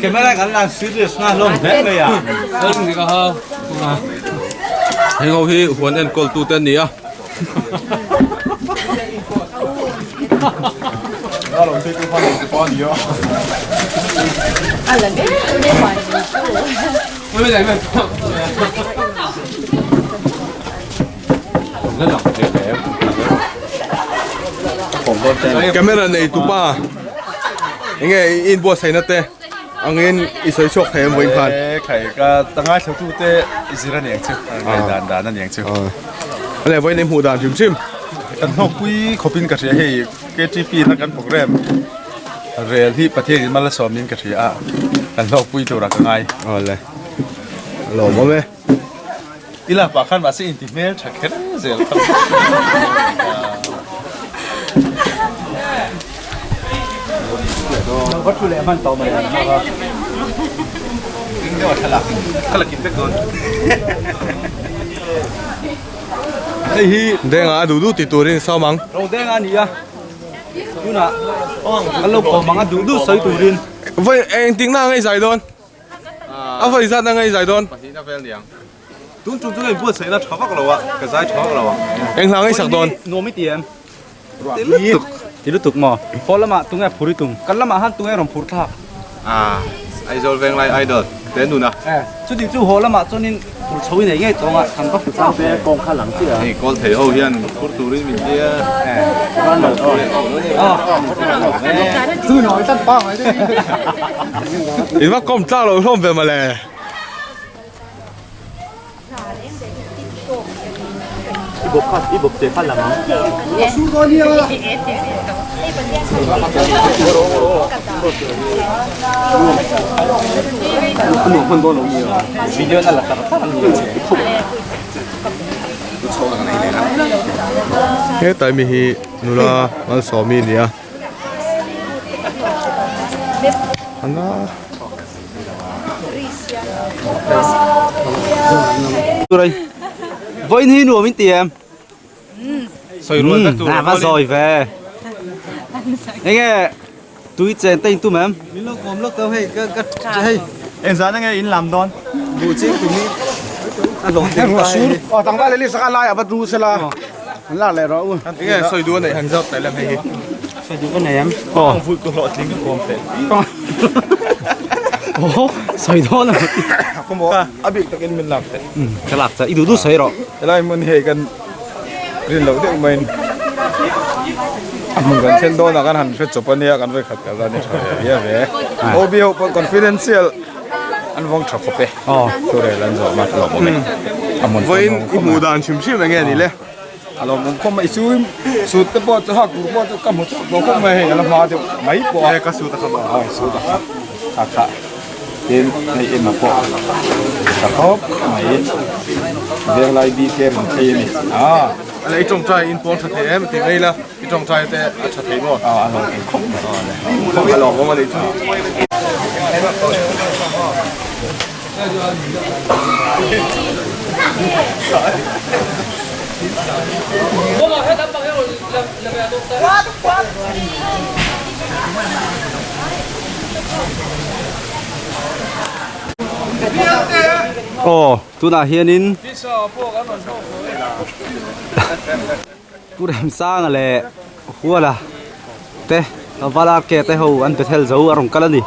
Camera kan lan serious na hlawm hle mai a. Heng ho hi huan enkawl tu te an ni a. Camera nei tupa enge i inbuatsaihna te angin i sawi chhuak thei em vawiin khan. E khai ka tangai thlo tu te zir a niang chu ngai dan dan a niang chu. Ale vawiin i hmuh dan hrim hrim. Kan hlawkpui khawpin ka hria hei KTP na kan program rel hi Pathian in mal a sawm in ka hria a kan hlawkpui turah ka ngai. Awle lawmawm e. I lak pah khan mahse inti hmel tha kher zel kha. Hei hi Denga a duh duh ti turin sawm ang. Ro Denga a ni a, tunah kan lo kawm ang a duh duh sawi turin. Vawi engtikna ang ei zai dawn? A vawi zat ang ei zai dawn? Pahnihna vel niang. Tun tum chu ka inbuatsaihna tha vak lo a, ka zai tha vak lo ang. Eng hla ngaihsak dawn? Nuam i ti em? Ti lutuk. Ti lutuk maw? Haw lamah tunge phur i tum? Kan lamah han tunge rawn phur thlak? Ah, Aizawl Venglai Idol, te nun a. Eh, chuti chu haw lamah chuanin phur chho i nei ngei tawng a, kan va hmu chang ve kawng kha lang chiah a. Hei kawl thei ho hian phur turin min tia. Eh, ran lo aw. In va kawm tlak lo hlawm ve mawle. Hetlai mi hi nula Malsawmi a ni a. Vawiin hi nuam in ti em? A va zawi ve. Enge tui chen te in tum em? Min lo kawm lawk tawh hei ka ka hei engzah na nge in lam dawn? Buh ching tum hi a hlawh tling ta hei. Aw tlangval leh lisa kha lai a va du sela an lak leh rawh u. Enge sawi duh a neih han zawk taih lem hei hi. Sawi duh ka nei em? Aw. Kawng vui ka hlawh tling ka kawm teh. Aw sawi dawn a. Kawmaw a bik takin min lak teh. Ka lak cha i duh duh sawi rawh. Helai hmun hei kan rin loh deuh maiin a hmun kan thlen dawnah kan han hre chawp a nia kan vawi khat kal a ni tha ve viau ve. OB ho pawh confidential an vawng tha khawp e. Thu rel an zawh mat lawm awm e. A hmun Vawiin i hmuh dan hrim hrim enge ni le? A lawmawm khawp mai chu suit te pawh chu hak tur pawh chu ka hmu chhuak tawh khawp mai hei a la hma deuh mai pawh a. Ka suit a kha maw? Suit a kha a kha tin hei ema pawh tha khawp mai venglai bik e rawn phei a ni a. A i tawngtai in pawn tha thei em tih mai ila i tawngtai te a tha thei maw? A lawmawm khawp mai. A lawmawm a nih chu. Aw tunah hianin Pu Remsanga leh Huala te Vala ke te ho an Bethel zo a rawn kal a ni.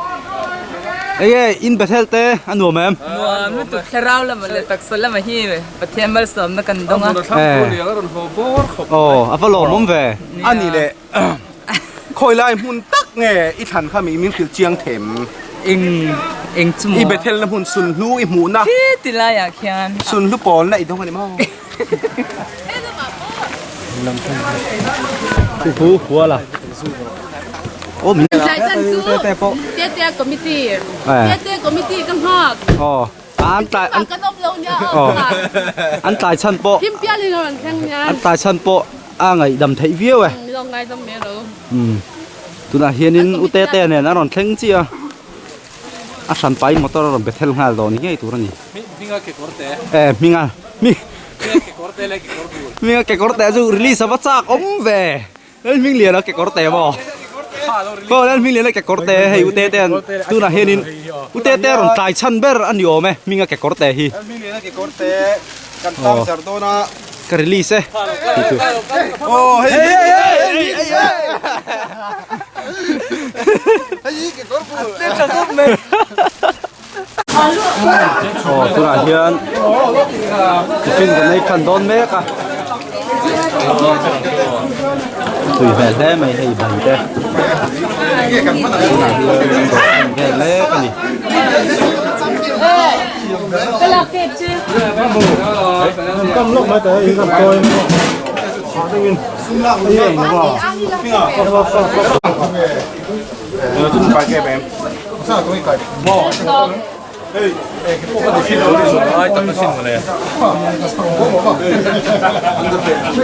Enge in Bethel te a nuam em? Nuam lutuk thlarau lamah leh taksa lamah hi Pathian malsawmna kan dawng a. Aw a va lawmawm ve. A ni leh khawi lai hmun tak nge i thlan kha mi min hrilh chiang them. Eng eng chu maw? I Bethel na hmun sunhlu i hmuhna. Khi ti laiah khian. Sunhlu pawlna i dawng a ni maw? Tlai chan chu Tetea committee Tetea committee ka nghak. An tlai an aw an tlai chhan pawh an tlai chhan pawh a ngaihdam theih viau e. Umm tunah hianin u Tete nen a rawn thleng chiah a, a hran pahin motor a rawn be thel nghal dawn ni ngei tur a ni. E hminga hming hminga kekawr te chu release a va chak awm ve. Lalhming lian a kekawr te maw? Aw Lalhming lian a kekawr te hei u Tete an tunah hianin u Tete a rawn tlai chhan ber a ni awm e hming a kekawr te hi. Lalhming lian a kekawr te kan tang zar dawn a. Ka release e tih tur. Aw hei hei hei hei hei hei hi kekawr bul. A tha khawp mai. Aw tunah hian tiffin kan ei than dawn mek a tui hmel hle mai hei ban te tunah hian dawhkan vel mek a ni.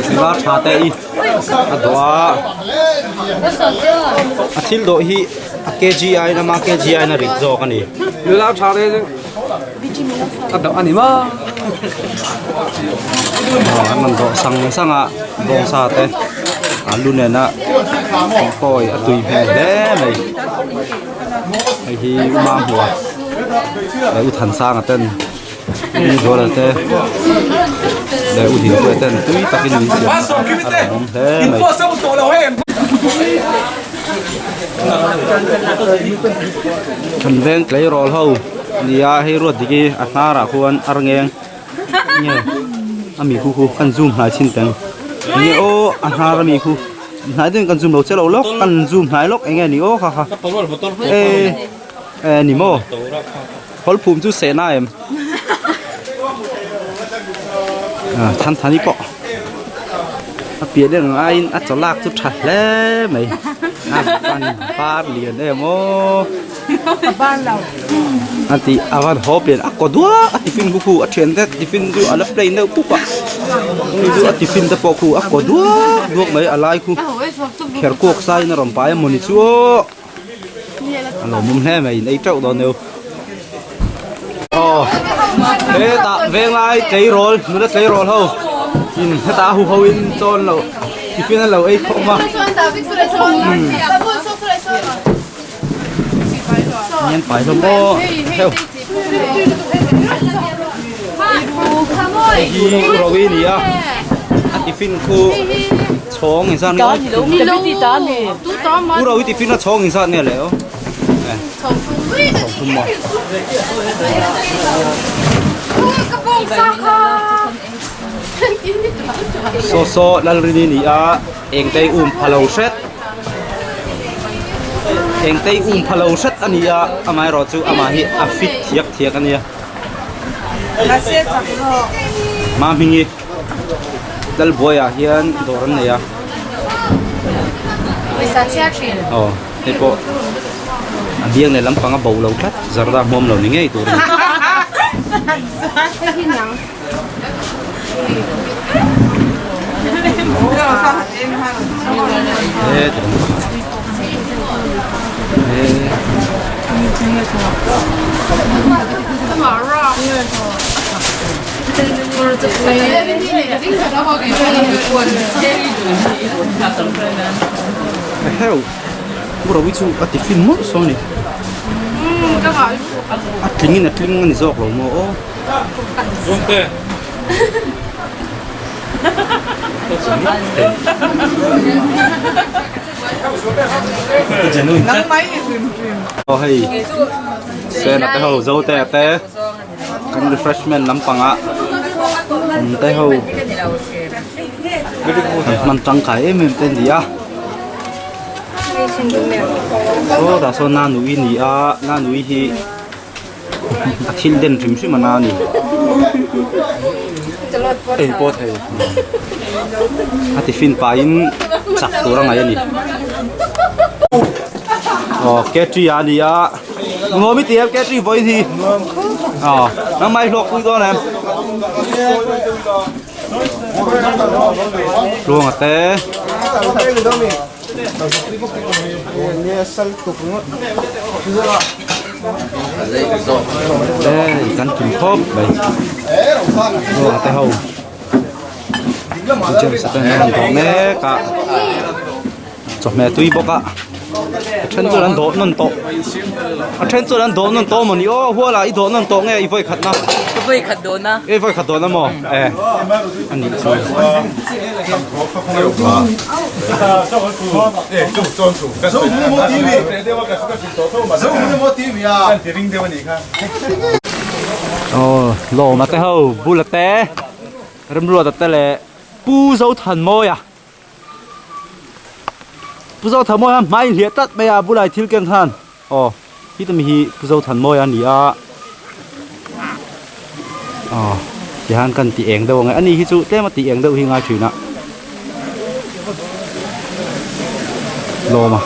Nula tha te i a dawh a a thil dawh hi a kg aiin ama kg aiin a rit zawk a ni. Nula tha te chu a dawh a ni maw? Aw an rawn dawh sang sang a bawngsa te alu nena kawi a tui hmel hle mai. Hei hi U Mamhua leh U Thansanga ten U Zuala te leh U Dinpuia ten tui takin min siam a a lawmawm hle mai. Kan veng tleirawl ho nia hei ruat dik hi a hnarah khuan ar ngeng nge a mi khu khu kan zoom hnai chhin teng nge aw a hnar a mi khu. Hnai deuhin kan zoom lo che lo lawk kan zoom hnai lawk eng nge ni aw kha kha e e ni maw hawl phum chu seh na em ah than thani pawh a piah deuh ang aiin a chaw lak chu tha hle mai a van par lian em aw a tih a van haw pian a kaw duak a tiffin khu khu a thian te tiffin chu a la plain deuh pup a chu chu a tiffin te pawh khu a kaw duak duak mai a lai khu kher kuak sai in a rawn pai a mawni chu aw a lawmawm hle mai in ei teuh dawn eo aw hetah venglai tleirawl nula tleirawl ho in hetah a huho in chawn loh tiffin an lo ei khawm a. Ngen pai hlawm aw heuh hei hi ro i ni a a tiffin khu chhawng in zat nge u ro i tiffin a chhawng in zat nge le aw chhawng thum maw saw saw lalrini ni a Engtei um pha lo hret Engtei um pha lo hret a ni a, amaherawh chu amah hi a fit thiak thiak a nia. Mahmingi Lalbuaiah hian dawr an nei a. Aw hei pawh a biang leh lampang a bo lo tlat zarda hmuam lo ni ngei tur a ni. Heu Urawi chu a tiffin mawlh sawn a ni a tling in a tling a ni zawk lo maw aw. Aw hei sena te ho zo te te kan refreshment lampangah awm te ho kan hman tangkai em em te a ni a aw tah sawn nanui a ni a nanui hi. A thil den hrim hrim a na a ni. Ei pawh thei. A tiffin pahin chak tur a ngaih a ni. Aw K three a ni a. Nuam i ti em catering vawiin hi? Aw, nangmah i hlawk pui dawn em? Tluanga te. Ê, kan kim khawp mai. Tluanga te ho. James a ten an rawn dawh mek a. Chawhmeh tui bawk a a then chuan an dawh nawn tawh a then chuan an dawh nawn tawh mawni aw huala i dawh nawn tawh nge i vawi khat na Ka vawi khat dawn a i vawi khat dawn a maw e a nih chu aw lawma te ho bula te remruata te leh pu Zothanmawia. Pu Zothanmawia hmai hliah tlat mai a bulai thil keng khan aw hita mi hi Pu Zothanmawia a ni a aw tihian kan ti eng deuh ang e ani hi chu tlem a tih eng deuh hi ngai thin a lawm a.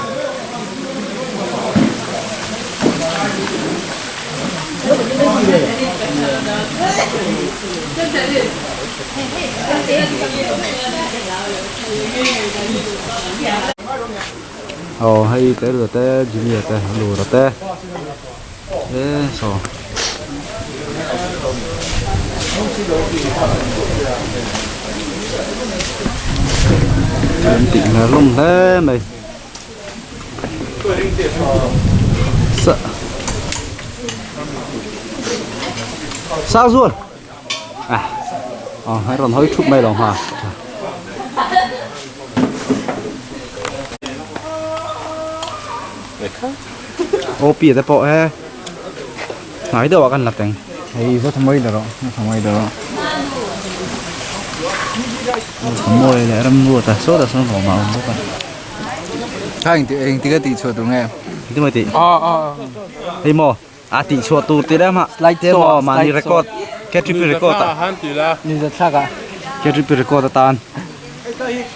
Aw hei te ru te Jimmy te lura te e saw an tih hmel hlawm hle mai sa sang zual. À, hãy ròn hơi chút mày lòng hả? Ô pia te pawh he. Ngai deuh ah kan la teng. Hei zo tha mai daro, tha mai daro. Tha mawi leh ram ruat a, sawtah sawn rawm a awm bawk a. Kha engti engti ka tih chhuah tur nge? Engti maw tih? Hei maw? A tih chhuah tur tih rem a saw mahni record KTP record a KTP record atan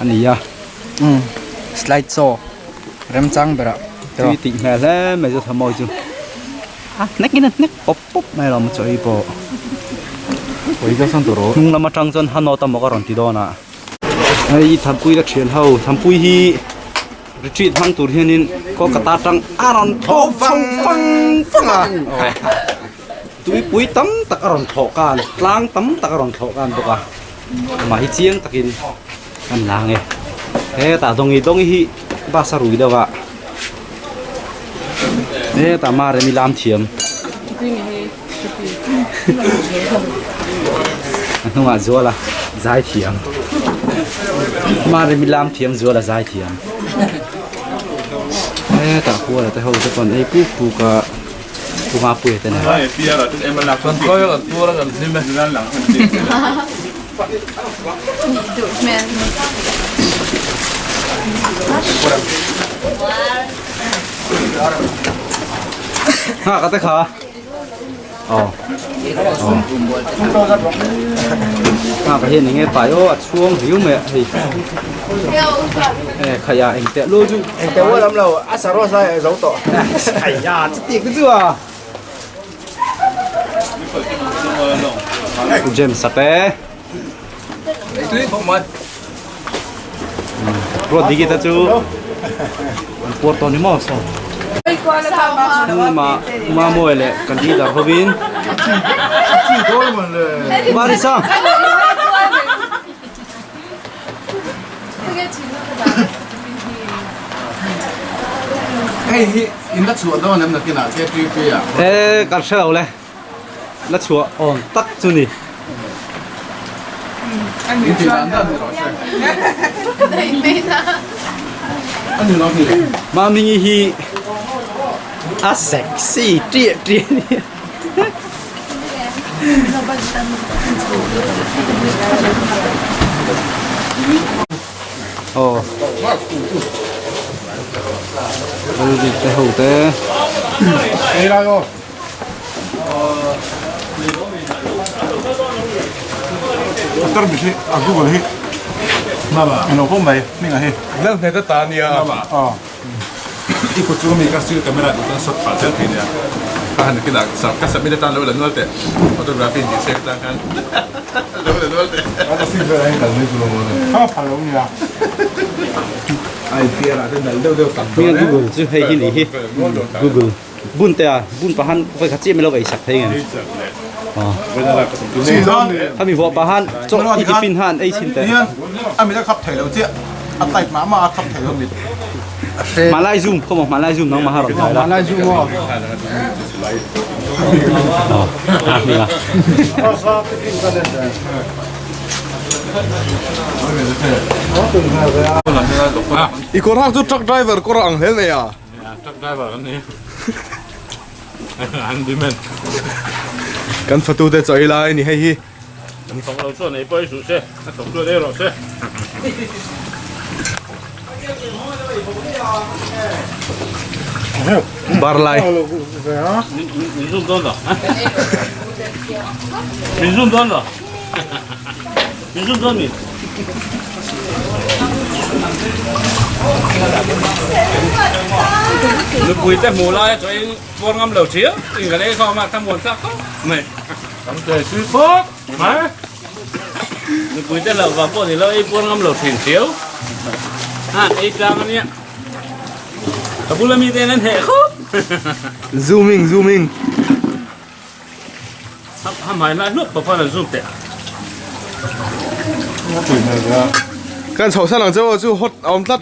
a ni a slide show remchang berah tui tih hmel hle mai chu thamawi chu a hnek in a hnek pawp pawp mai alawm chaw ei pawh hnung lam atang chuan hanawt a maw ka rawn ti dawn a hei thanpui la thian ho thanpui hi. Retreat hmang tur hianin Kolkata atang a rawn thlawh vang vang vang a, tuipui tam tak a rawn thlawh kan, tlang tam tak a rawn thlawh kan bawk a, amah hi chiang takin kan la ang e, hetah Dawngi Dawngi hi bus a rui deuh a, hetah Maremi lam thiam a hnungah Zuala zai thiam Maremi lam thiam Zuala zai thiam hetah huala te ho te pawn ei puk puk a pu Mapuia te nen. Nghak a te kha. Aw. Aw. Nghak a hian enge pai aw a chhuang hiu mai a hei. E khai a eng teh lu chu. Eng teh ual awm lo a saros lai a zo tawh. Khai a chuti ku chu a. James a te. Tui khawp mai. Ruat diki te chu an puar tawh ni maw saw. Ma ma mawi leh kan leader hovin. Marisa. Hei hi in la chhuah dawn em nakinah KTP ah. E kan hre lo le. La chhuah awm tak chu ni. Mamingi hi a sexy ṭiah ṭiah a ni. Aw. Te ho te. I kut chu mi ka still camera duh chuan shot pah zel thei nia. Ka han kinah ka submit atan lo la nual teh. Photography in tih siak atang khan lo la nual teh. A fit vel ahin kal mai chu lo maw ni. Kha phal lo nia. Ai piar ah te dal deuh deuh tak dawn e. Google chu hei hi ni hi. Google bun te a bun pahan vawi khat chiah mai lo ei sak thei nge. Khami vuah pahan chaw i tiffin han ei chhin teh. A mit a khap thei lo chiah. A type mah mah a khap thei lo mit. Hmanlai zoom khaw maw hmanlai zoom nangmah ha rawn hnai la. Hmanlai zoom aw. A hming a. I kawr hak chu truck driver kawr a ang hle mai a. Truck driver an ni. An demand. Kan fatu te chaw ei lai a ni hei hi. An thawk lo chuan ei pawh ei suh se, a thawk chuan ei rawh se. Bar lai. Min zoom dawn lo. Min zoom dawn lo. Min zoom dawn mi. Nupui te hmuh lai a chaw in puar ngam lo thiam in kan ei khawm a, thlamuan tlak khawp mai. Kan te tui phawt mai. Nupui te hlauh vang pawh ni lo ei puar ngam lo thin thiau. Han ei tlang a nia. Ka bula mi te an heh khawp. Zooming zooming. Ha hmai hlai hlup pawh khan an zoom teh. Kan chhoh san ang che aw chu hot a awm tlat.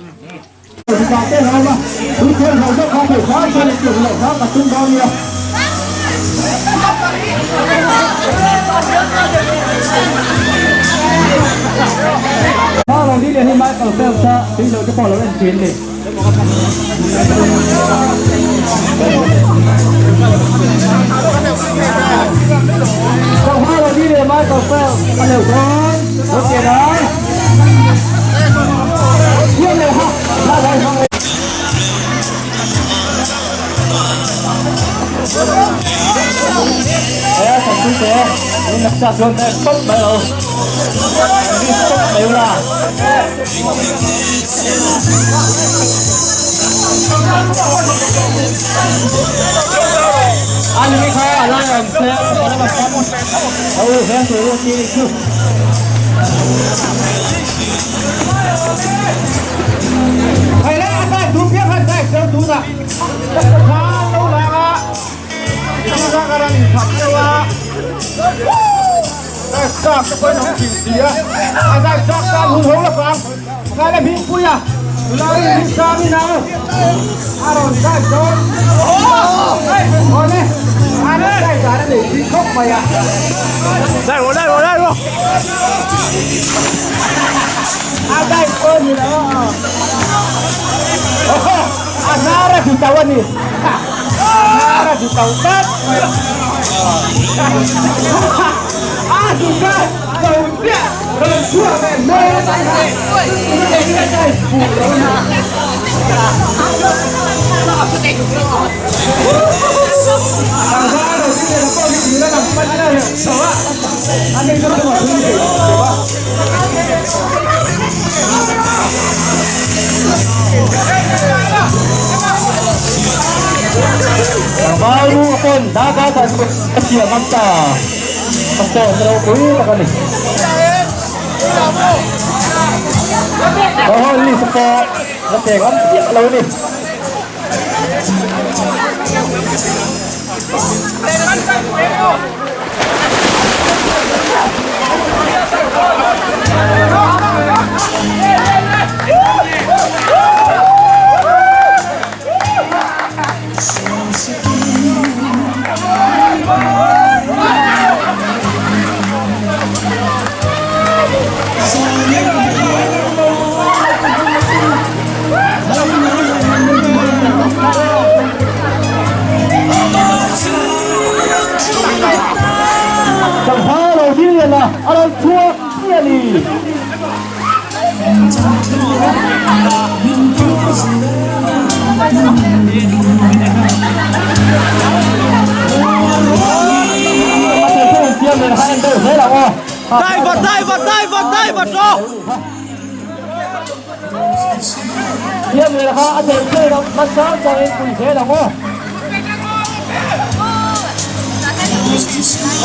Siam leh kha a theih theih loh hmasang changin pui zel ang aw.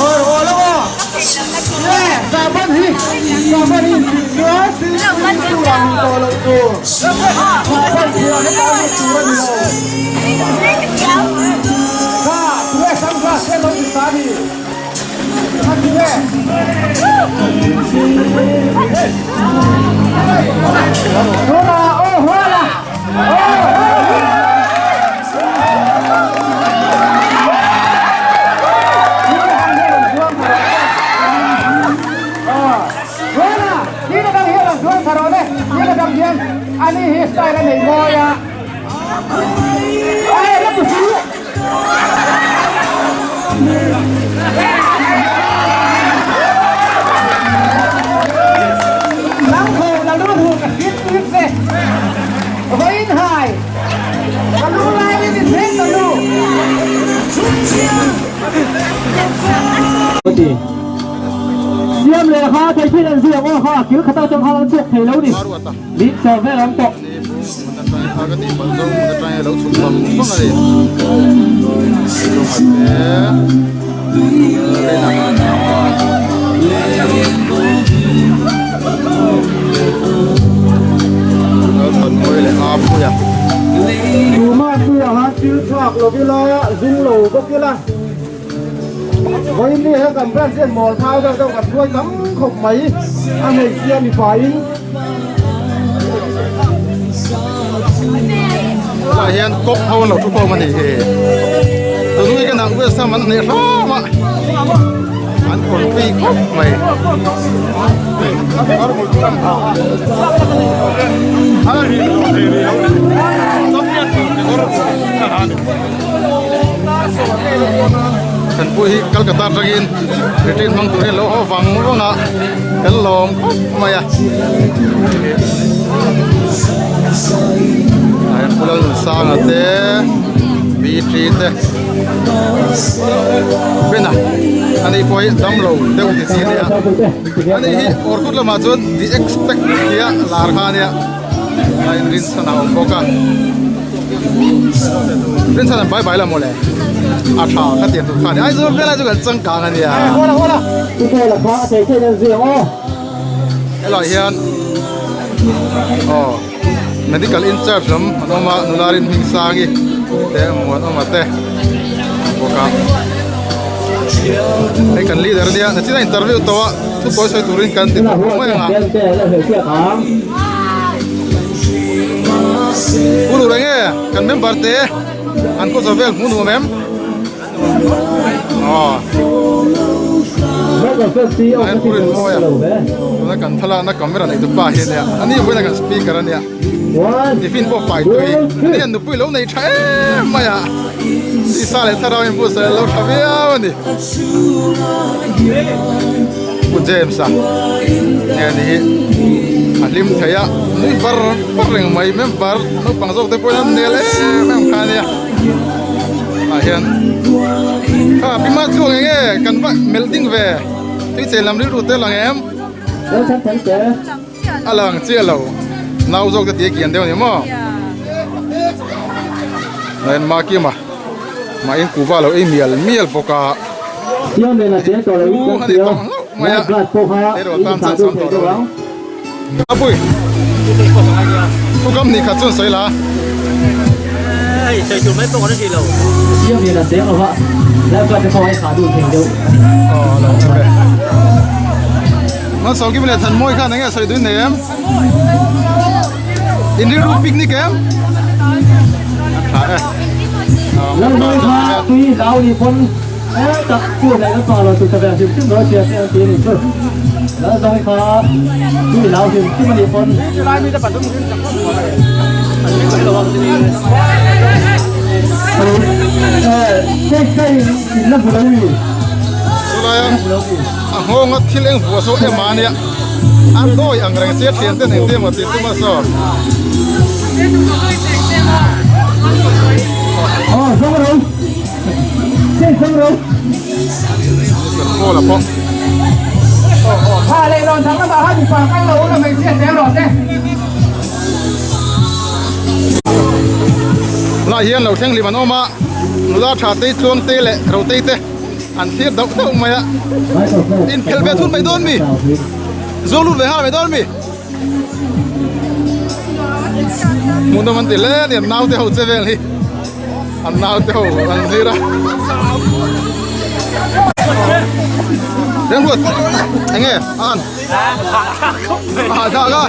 Aw aw lo aw. Le sahbawn hi sahbawn hi inchih chuan swimming pool ah luh tawh loh tur. Sahbawn chhuah heta lut tur a ni lo. Kha tunge sunglass te lo ti ta ni. Kha tunge. Tunah aw huala aw. Siam leh kha thei thin an zui ang aw kha kil khata atang khan an chhuak thei lo ni min sawm vel ang tawh. Tuma chu a han thil chhuak lo ila zung lo bawk ila vawiin ni he kan branch hian mawl thau deuh deuh kan hruai tam khawp mai a hmeichhia mipa in. Tunah hian kawp ho an lo thu khawm a nih hi tunui ka nang West Ham an hneh hram a an kawrpui khawp mai. Kan pu hi Calcutta atangin retreat hmang tur hian lo haw vang vang a kan lawm khawp mai a ah hian Pu Lalnunsanga te BT te Bena ani pawh hi damlo deuh ti chi a nia ani hi Orkut lamah chuan the expect tia lar kha a nia a inrinchhan a awm bawk a rinchhan an bai bai la mawle a tha ka tiang tur kha a ni Aizawl velai chu kan changkang a nia helai hian aw medical in charge lam an awm a nula rin hming sangi te muan awm a te bawk a hei kan leader a nia nachin a interview tawh a thu tawi sawi turin kan ti tawh mai ang a. Pu Lura nge kan member te an khaw zawh vel hmuh nuam em? Aw. Ain pu rin mawi a tuna kan thlalakna camera nei tu pa hi ania ani vawiin a kan speaker ania tiffin pawh pai tui ani an nupui lo nei tha em mai a tisa leh thlarau in buatsaih a lo tha viau ani. Pu James a nge ni hi a hlim thei a nui var var reng mai member naupang zawk te pawhin an nel em em kha ania tah hian kha pi ma chuang eng nge kan va melh ding ve tui chei lam rilru te lang em a lang chiah lo nau zawk te tih a kian deuh a ni maw Makima. Mah in kuhva lo ei mial mial bawk a. U a ni tawh hlauh mai a, erawh tan chan chang tawh lo a ni. Apui, thukam ni khat chuan sawi la. Aw lo awm ve. Malsawmkimi leh Thanmawi khan enge sawi duin nei em? In rilru picnic em? A tha e. Lalhmai kha tui hlau ni pawn e tak chu leh kan pa lo chu ta ve hrim hrim ro sia te an ti ni chu. Lalhmai kha tui hlau hrim hrim ani pawn. Chulai a nghawnga thil eng vuah saw em a nia. A dawi ang reng sia thian ten engtin emaw tih tum a saw. Mister Paul a pawh. Tunah hian lo thleng hlim an awm a, nula tha te chuang te leh rotei te an thlir dauh dauh mai a. Inphelh ve thun mai dawn mi? Zuang lut ve nghal mai dawn mi? Hmuhnawm an ti hle a ni, an naute ho che vel hi an naute ho an zir a. Remruat enge a an? A tha ka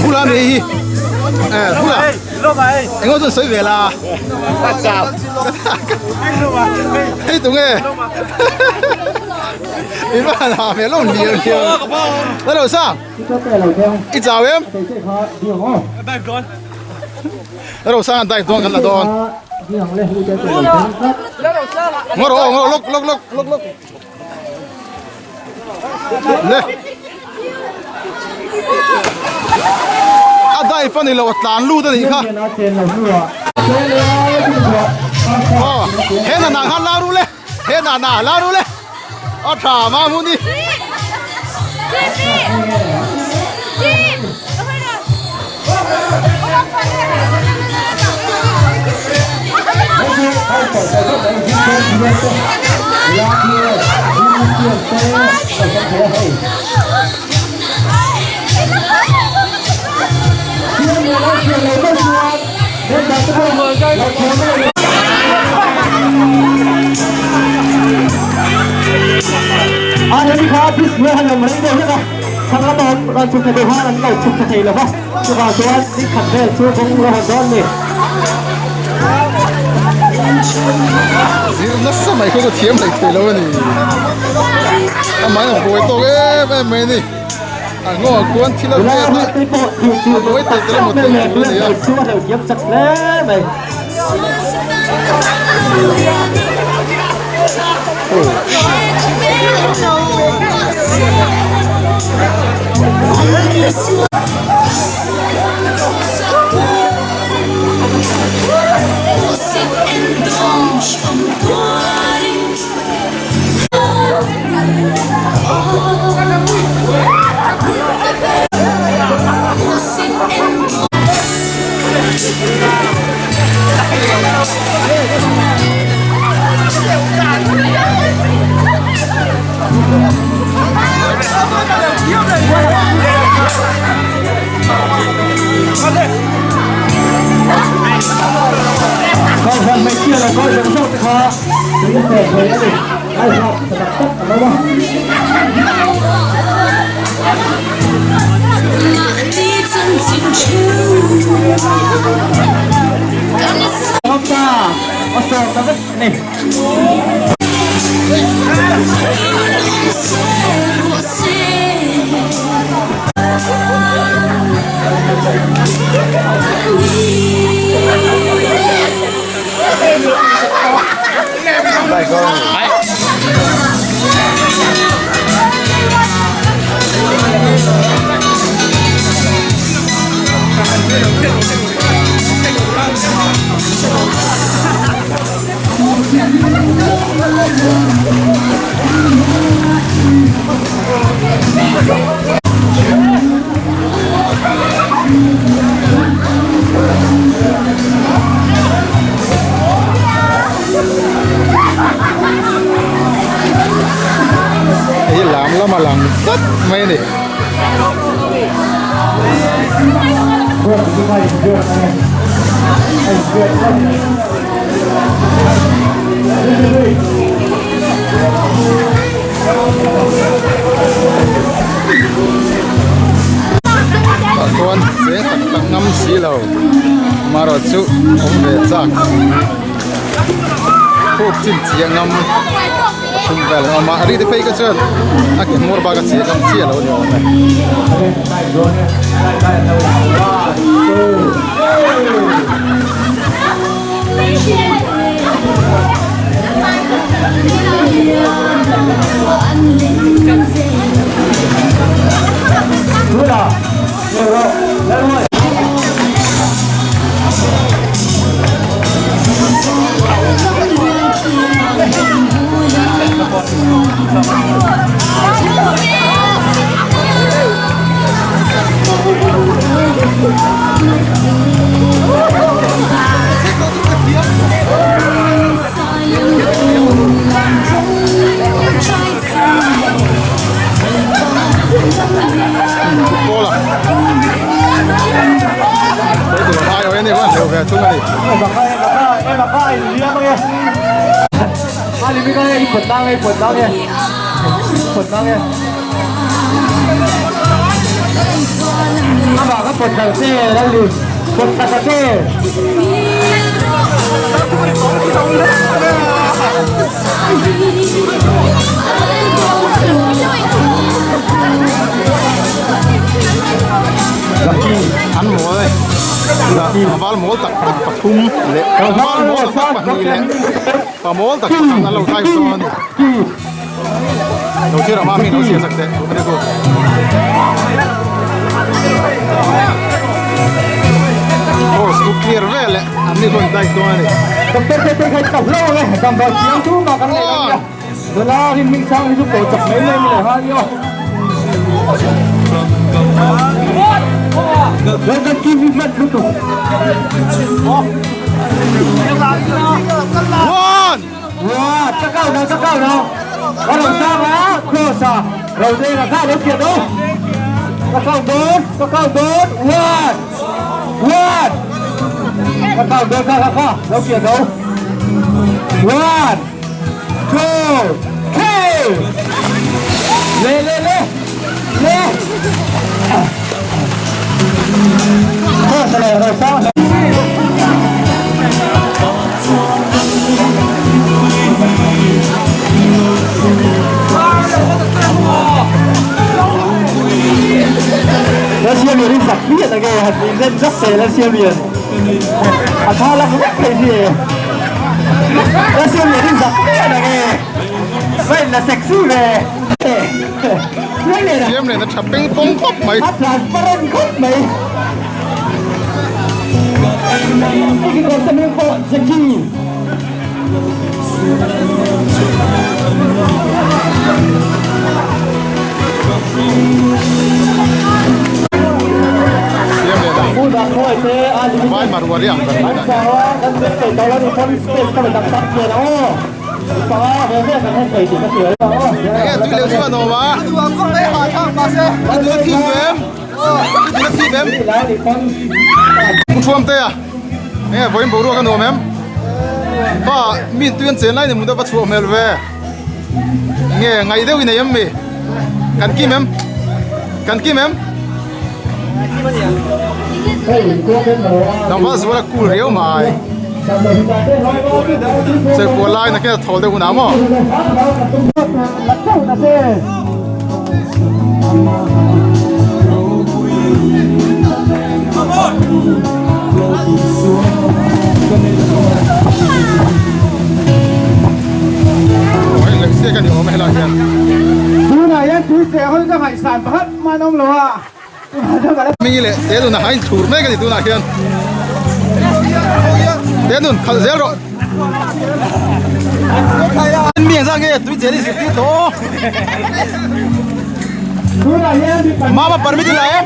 Bula mi hi eh bula engo chuan sawi ve la hei tunge i va han ha hmel lo hliau hliau la lo sang i chau em la lo sang an dive dawn kan la dawn ngaw rawh aw ngaw lawk lawk lawk lawk lawk Le a dive a ni lo a tlan lut a nih kha aw he na na khan la ru le he na na la ru le a tha ma mu ni Chuvang chuan ni khat vel chu kawng la hawn dawn ni. Zir nasa mai khaw chu thiam hlei thei lo a ni. Amah in a buai tawk em em mai a ni. A nghawng ah khuan thil a vet a, a buai tel tel emaw tih tur a ni a. Hei lam lama lang tlat mai a ni. Tah chuan cheng tak tak ngam si lo marawh chu awm ve chak khuk chin chiah ngam pathum vel an awm a a ri te phei kha chuan a ke hmawr bak a chiah ngam chiah lo a ni awm e. Football a Sawi ai awh ania khan hleuh ve thung a ni. An mawl e tlangval mawl tak tak pathum leh tlangval mawl tak tak pahnih leh pa mawl tak pakhat an lo type dawn a ni lo thlir ang mami lo chhiar chak teh very good. Course chu clear vel e an ni chuan type dawn a ni. Doctor te te khai tap lo e damdawi thiam chu mah kan nei lo nia nula rin hming sang hi chu pawh chak mai mai ni leh nghal nia. Kan team hi hman lutuk. One! Wow, chakau no, chakau no. Ka lo sang a, cross a. Ro deng a kha lo khiat o. Ka count dawn, ka count dawn. One, one. Ka count dawn kha kha kha, lo khiat o. One, two, three. Le le le, le. Cross a le, ro sang. Lalsiamlian hi zak viat age han tih zen zak thei Lalsiamlian a tha lak vek thei hi e Lalsiamlian hi zak viat age vai la sexy ve Siamlian a tha peng pawng khawp mai a transparent khawp mai Vai Marwari ang ber mai Enge tui leh chu a nuam a a tui a thim ve em tui a thim em Pu Thuam te a enge vawiin boruak a nuam em pa mi tui an chen lai ni hmun te va chhuah hmel ve nge ngaih deuh i nei em mi kan kim em kan kim em Tlangval zual a cool riau mai Chawikual lai nakin a thawl deuh hunah maw. Hming leh Tenun a hain thlur mek a ni tunah hian Tenun khalh zel rawh Mi ang zah nge tui chel i zirtir tawh Mama permit i la em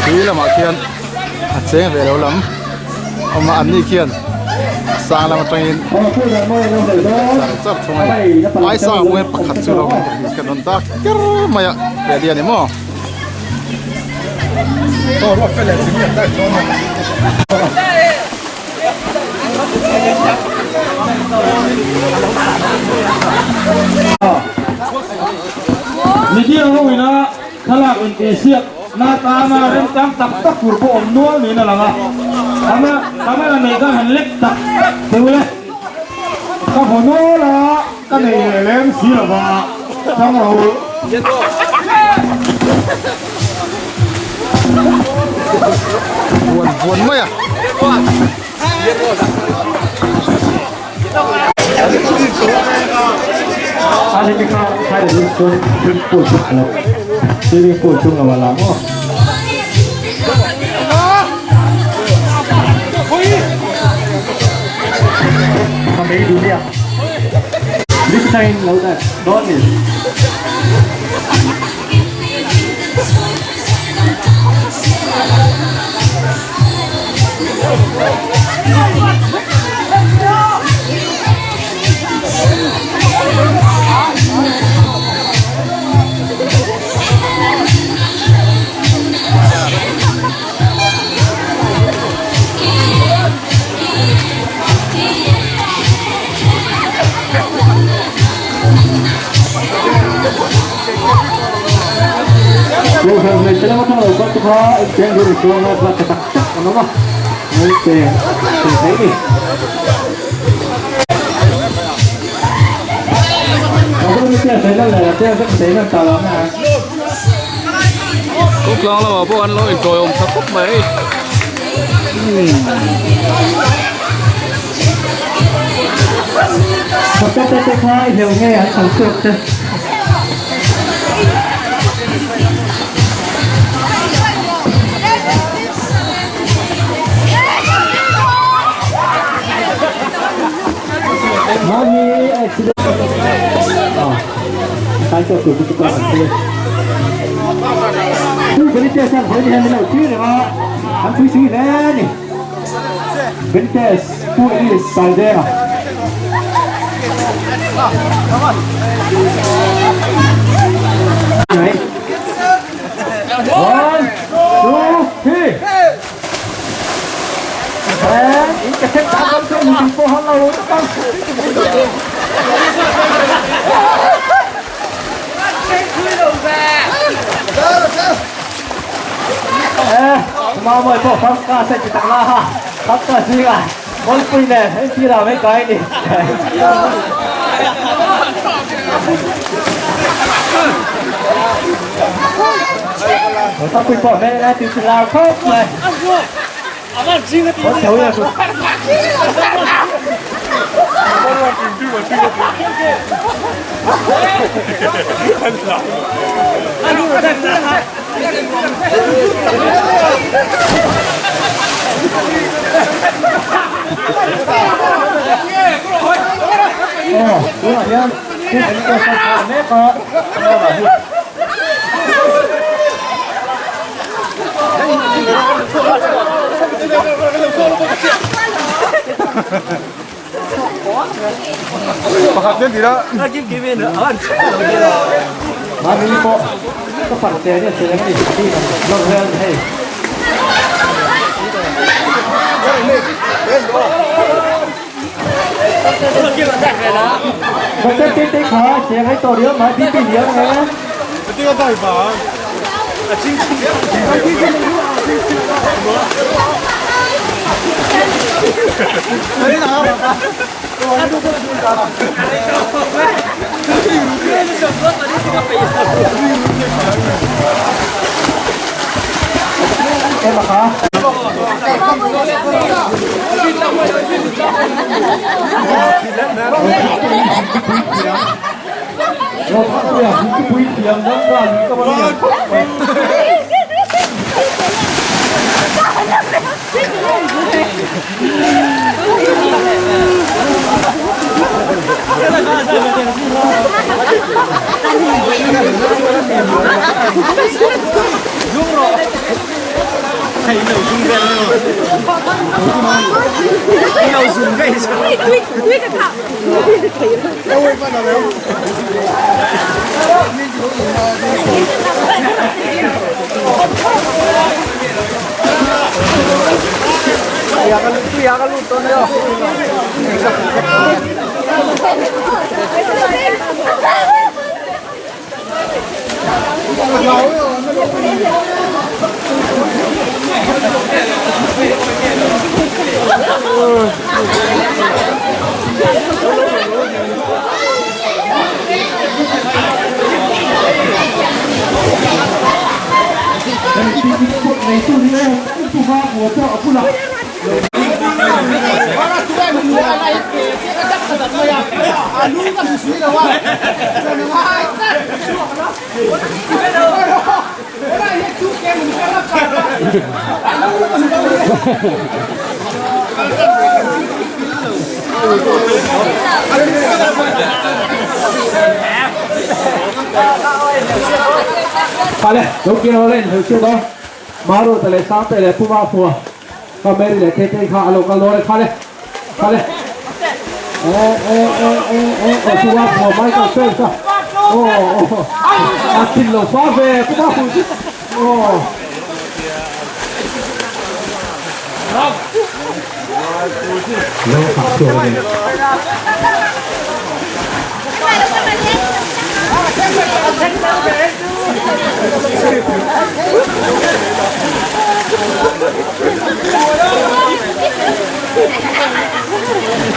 Tui lamah khian a cheng ve lo lam awm a an ni khian sang lam atangin char char thung a ni ai sang ah pawh pakhat chu lo kan rawn dak ker mai a hmel hi a ni maw. Media ho ina thlalak intihsiak na tana remchang tak tak tur pawh awm nual niin a lang a, tama camera nei khan han lek tak deuh le. Ka vaw nual a, ka nei leh lem si lo va, chang ro. Buan buan mai a. Kohhran hmeichhe lam atanga lo kal te kha incheng dur chuang a thla tha tak tak an awm a, an che thei mai ni. Kawngtlang lamah pawh an lo intawiawm tha khawp mai. One, two, three. Pakhat nen tih la.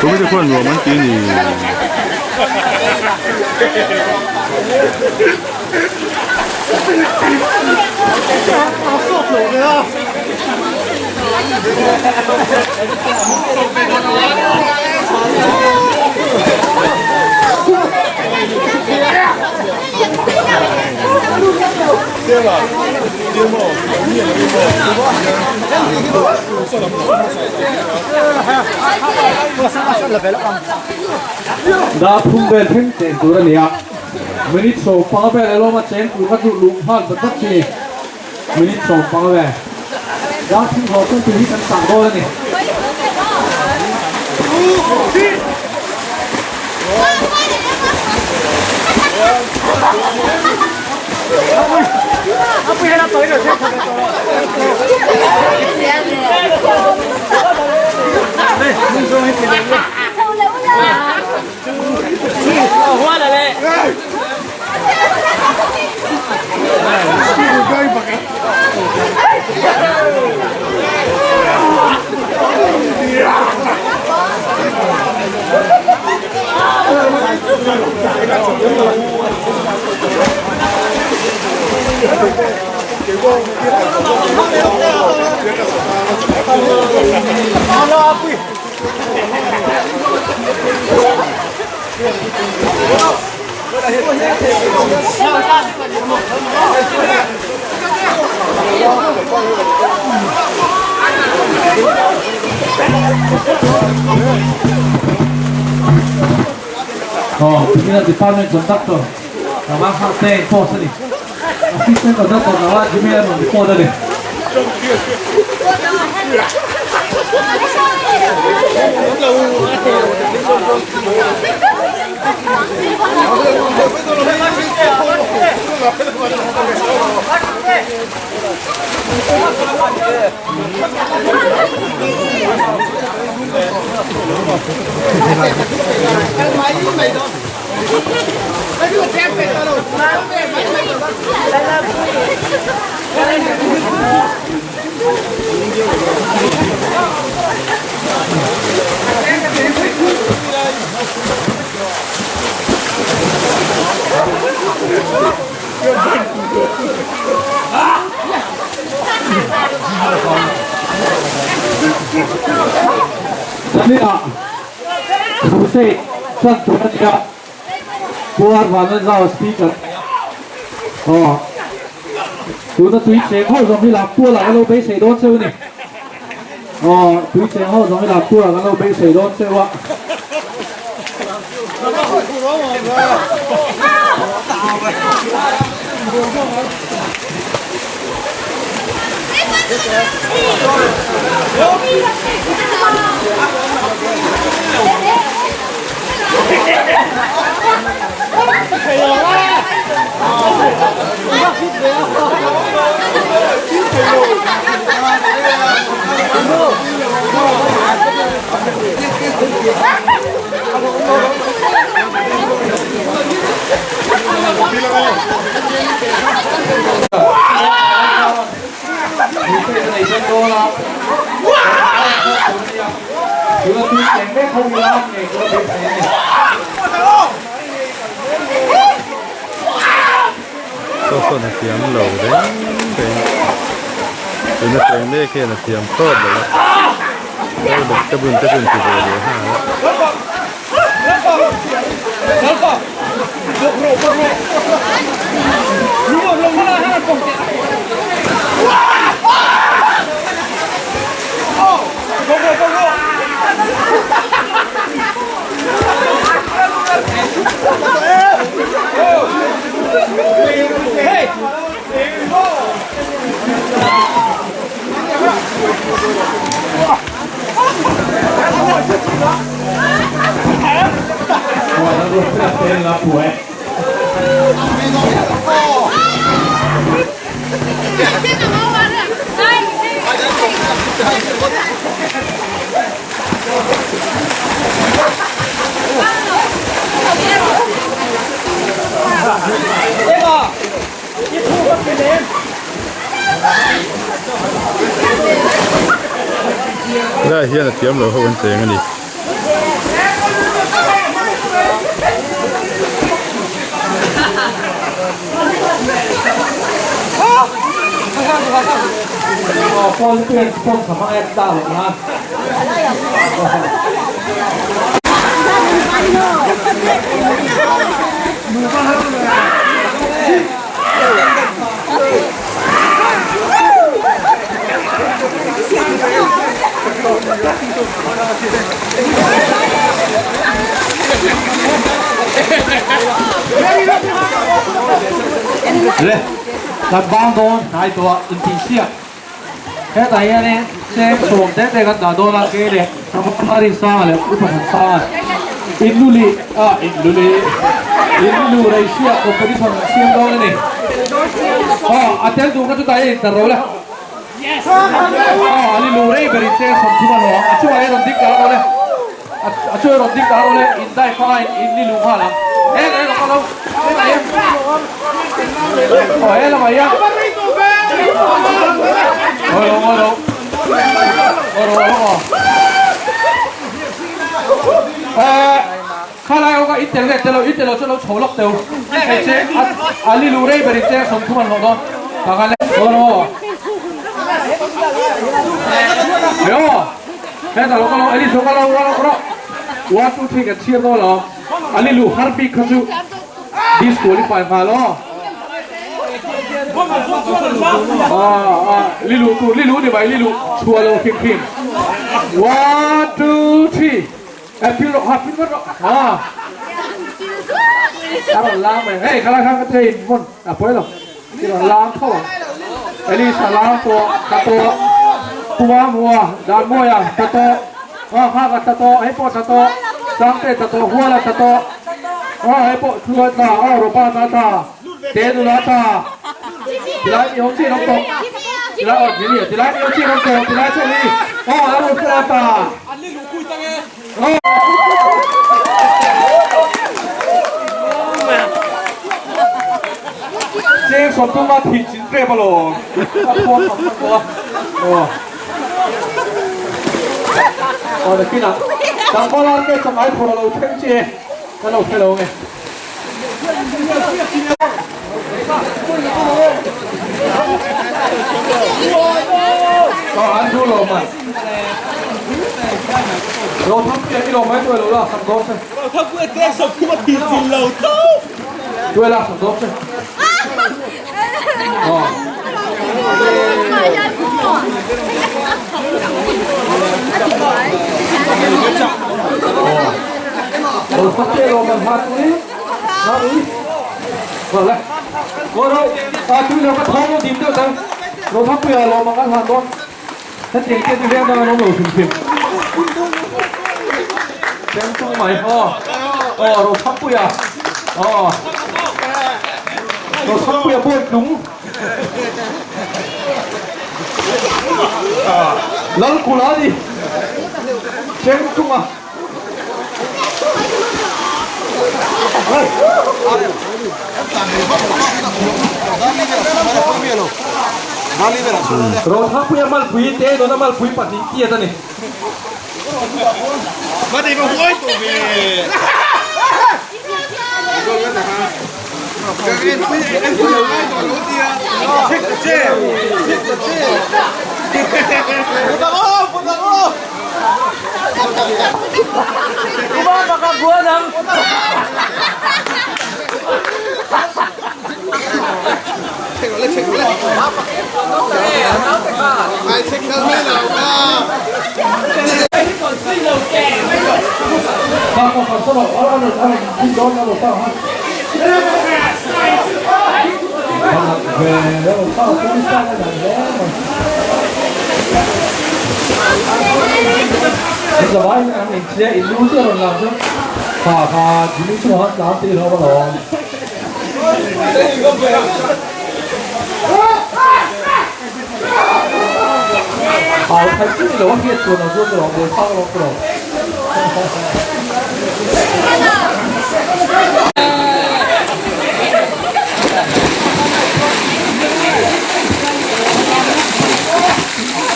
Committee khuan nuam an ti a ni. Dar thum vel thleng cheng tur a ni a, minute 15 vel alawm a cheng tur kha chu luh nghal vat vat chi minute 15 vel dar thum hlawh chuan tui hi kan chah dawn a ni. Aw, Pumina Department Conductor Rama Harte in post a ni. Assistant Conductor Rama Jimmy a rawn report a ni. Chumi-ah Crusade chuan tur a ni a, Pu Arvanazau Speaker aw tuna tui cheng ho zawng hi Lampualah kan lo beisei dawn cheu a ni. Aw tui cheng ho zawng hi Lampualah kan lo beisei dawn cheu a. Saw sawn a thiam lo reng reng tuna cheng mek hian a thiam tawp lo a helmet te bun te chu inti ve leh nghal a. Helaiah hian a thiam lo ho an cheng a ni. Le, kan bang dawn hnai tawh a intihsiak. Hetah hianin cheng sawm te te kan dah dawn a, kei leh Ramari Sanga leh Upa Than Sanga inluli ah inluli inlu reisia competition an siam dawn a ni. Aw a tel duh kha chutah hian intar ro le. Aw an inlu rei berin cheng 30 a hlawh ang, a chungah hian rawn ding ta ro le. A chu rawn ding ta ro le, indai hma in in ni luh nghal ang. He lamah hian rawn kal ho, he lamah hian. Aw he lamah hian. Ngawi ro, ngawi ro. Ngawi ro, ngawi ro. Eh, khalai ho kha in tel nge tel lo, in tel lo chu lo chho lawk teu. Hei che, a li luh rei berin cheng 30 an hlawh dawn. Tah khan le, ngawi ro. Hei aw. Hetah lo ka lo Alice lo ka lo ka lo ka lo 1 2 3 kan chhiar dawn lo Ali lu har bik kha chu disqualify nghal aw ah ah li lu tur li lu ni mai li lu chhuah lo hrim hrim 1 2 3 eh pil rawh ha pil vat rawh ah a rawn lang mai hei khalai khan ka thei in hmun a pawi lo I rawn lang tho ang. Elisa lang tawh, tla tawh. Puma mua, Danmawia tla tawh. Aw Nghaka tla tawh, hei pawh tla tawh. Sangte tla tawh, Huala tla tawh. Aw hei pawh Hlua tla, aw Ropa tla tla. Te nula tla. Tilai mi awm chiah in awm tawh. Tilai aw Jimmy, tilai mi awm chiah in awm tawh, tilai chiah ni. Aw Lalruatfela tla. Cheng 30 a thih chin tep alawm a phuar tham hman tawh a aw aw nakinah tlangval ar ke changai phawrh a lo thleng che ka lo hre lo nge. An thu lo man. Lo thang pia i lo mai tuai lo la sam dawn che. Lo thang pia te sop khuma thi chin lo to. Tuai la sam dawn che. Ờ. Lo thang pia lo man ha tui. Ha ui. Vâng le. Ngồi đâu? À tui lo ka thong lo dim deuh tang. Lo thang pia lo mang an han dawn. Hetiang te chu veng dang an awm lo hrim hrim. Cheng tung mai aw. Aw Rothangpuia. Aw. Rothangpuia bawi tlung. Lalkula a ni. Cheng tunga. Rothangpuia malpui te nuna malpui pahnih tiat a ni.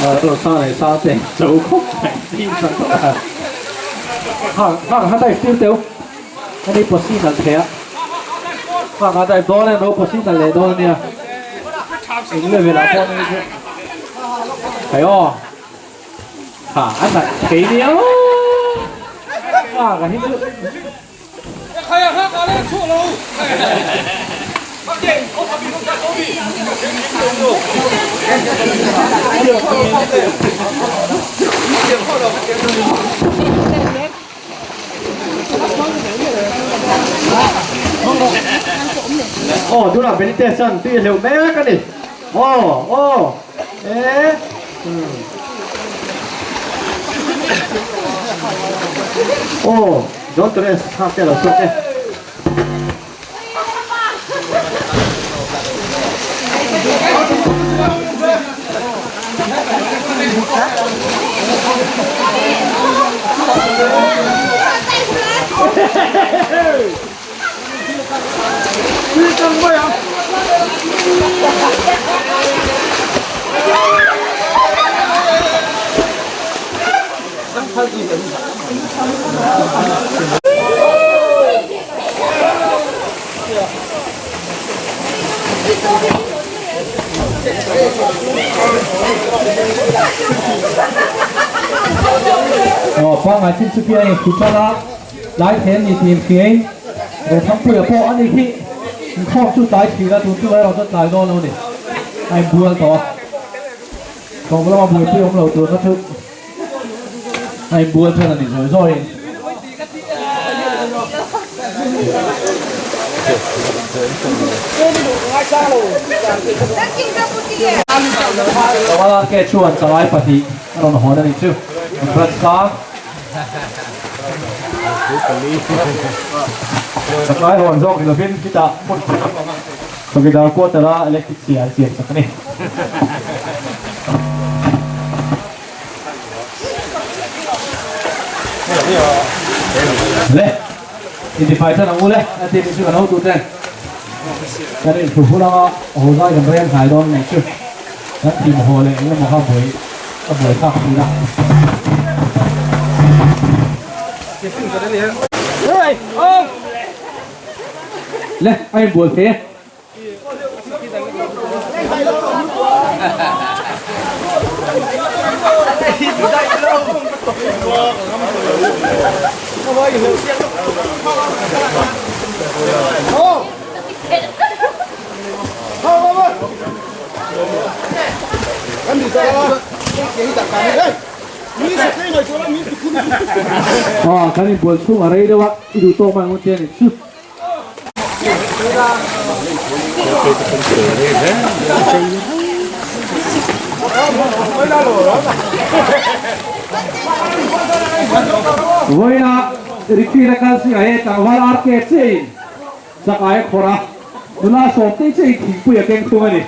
Rosang leh Sangte cho khawp mai tih in tawh a. Hang hang ha dive tir teu ani posi nalh thei a. Hang a dive dawn em lo posi nalh leh dawn ania. Eng level ah pawh ni chu. Hei aw. Ha a nalh thei nia. Hang a hi chu. Aw tunah Benitez chuan tui a hleuh mek a ni. Aw aw e Aw John Torres thlak te a lo chhuak e. Aw pangngai chin chu piangin thu tan a. Tlai thei an ni tih inhriain Rothangpuia pawh a ni khi inkhawm chu tlai thin a, tun chu erawh chuan tlai dawn lo a ni. A inbual tawh a, tawp lama buaipui awm lo turna chu a inbual than a ni zawi zawiin. Kamala ke chuan chalai pahnih a rawn hawn a ni chu. Branch. Chakai hawn zawk ni lovin khitah hmun chawkidar quarter a electric chhia an siam sak a ni. Le intifai tan ang u le a ti chu kan hotu ten kan inhru hul anga haw zai kan reng hnai dawn mai chu kan tim haw leh engemaw kha buai a buai thlak thin a. Le a inbual thei e. Aw kan inbual chhung a rei deuh a i duh tawk mai ang u che a ni chu. Vawiina retreat a kal si a he tlangval RK chiahin Chakai a khawrh a, nula sawmtei chiahin thingpui a keng thung a ni.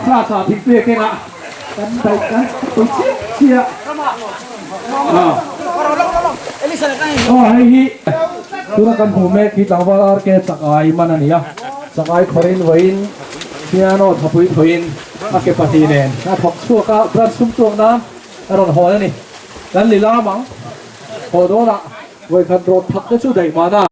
Class ah thingpui a keng a, kan daih kan pui chiah chiah a. Aw hei hi tuna kan hmuh mek hi tlangval RK Chakai man a ni a, Chakai khawrhin vawiin piano thapui thawiin a ke pahnih nen a thawk chhuak a, branch sum tuak nan a rawn hawn a ni. Kan li lam ang haw dawnah. Vawikhat rawt thak te chu daih mahna.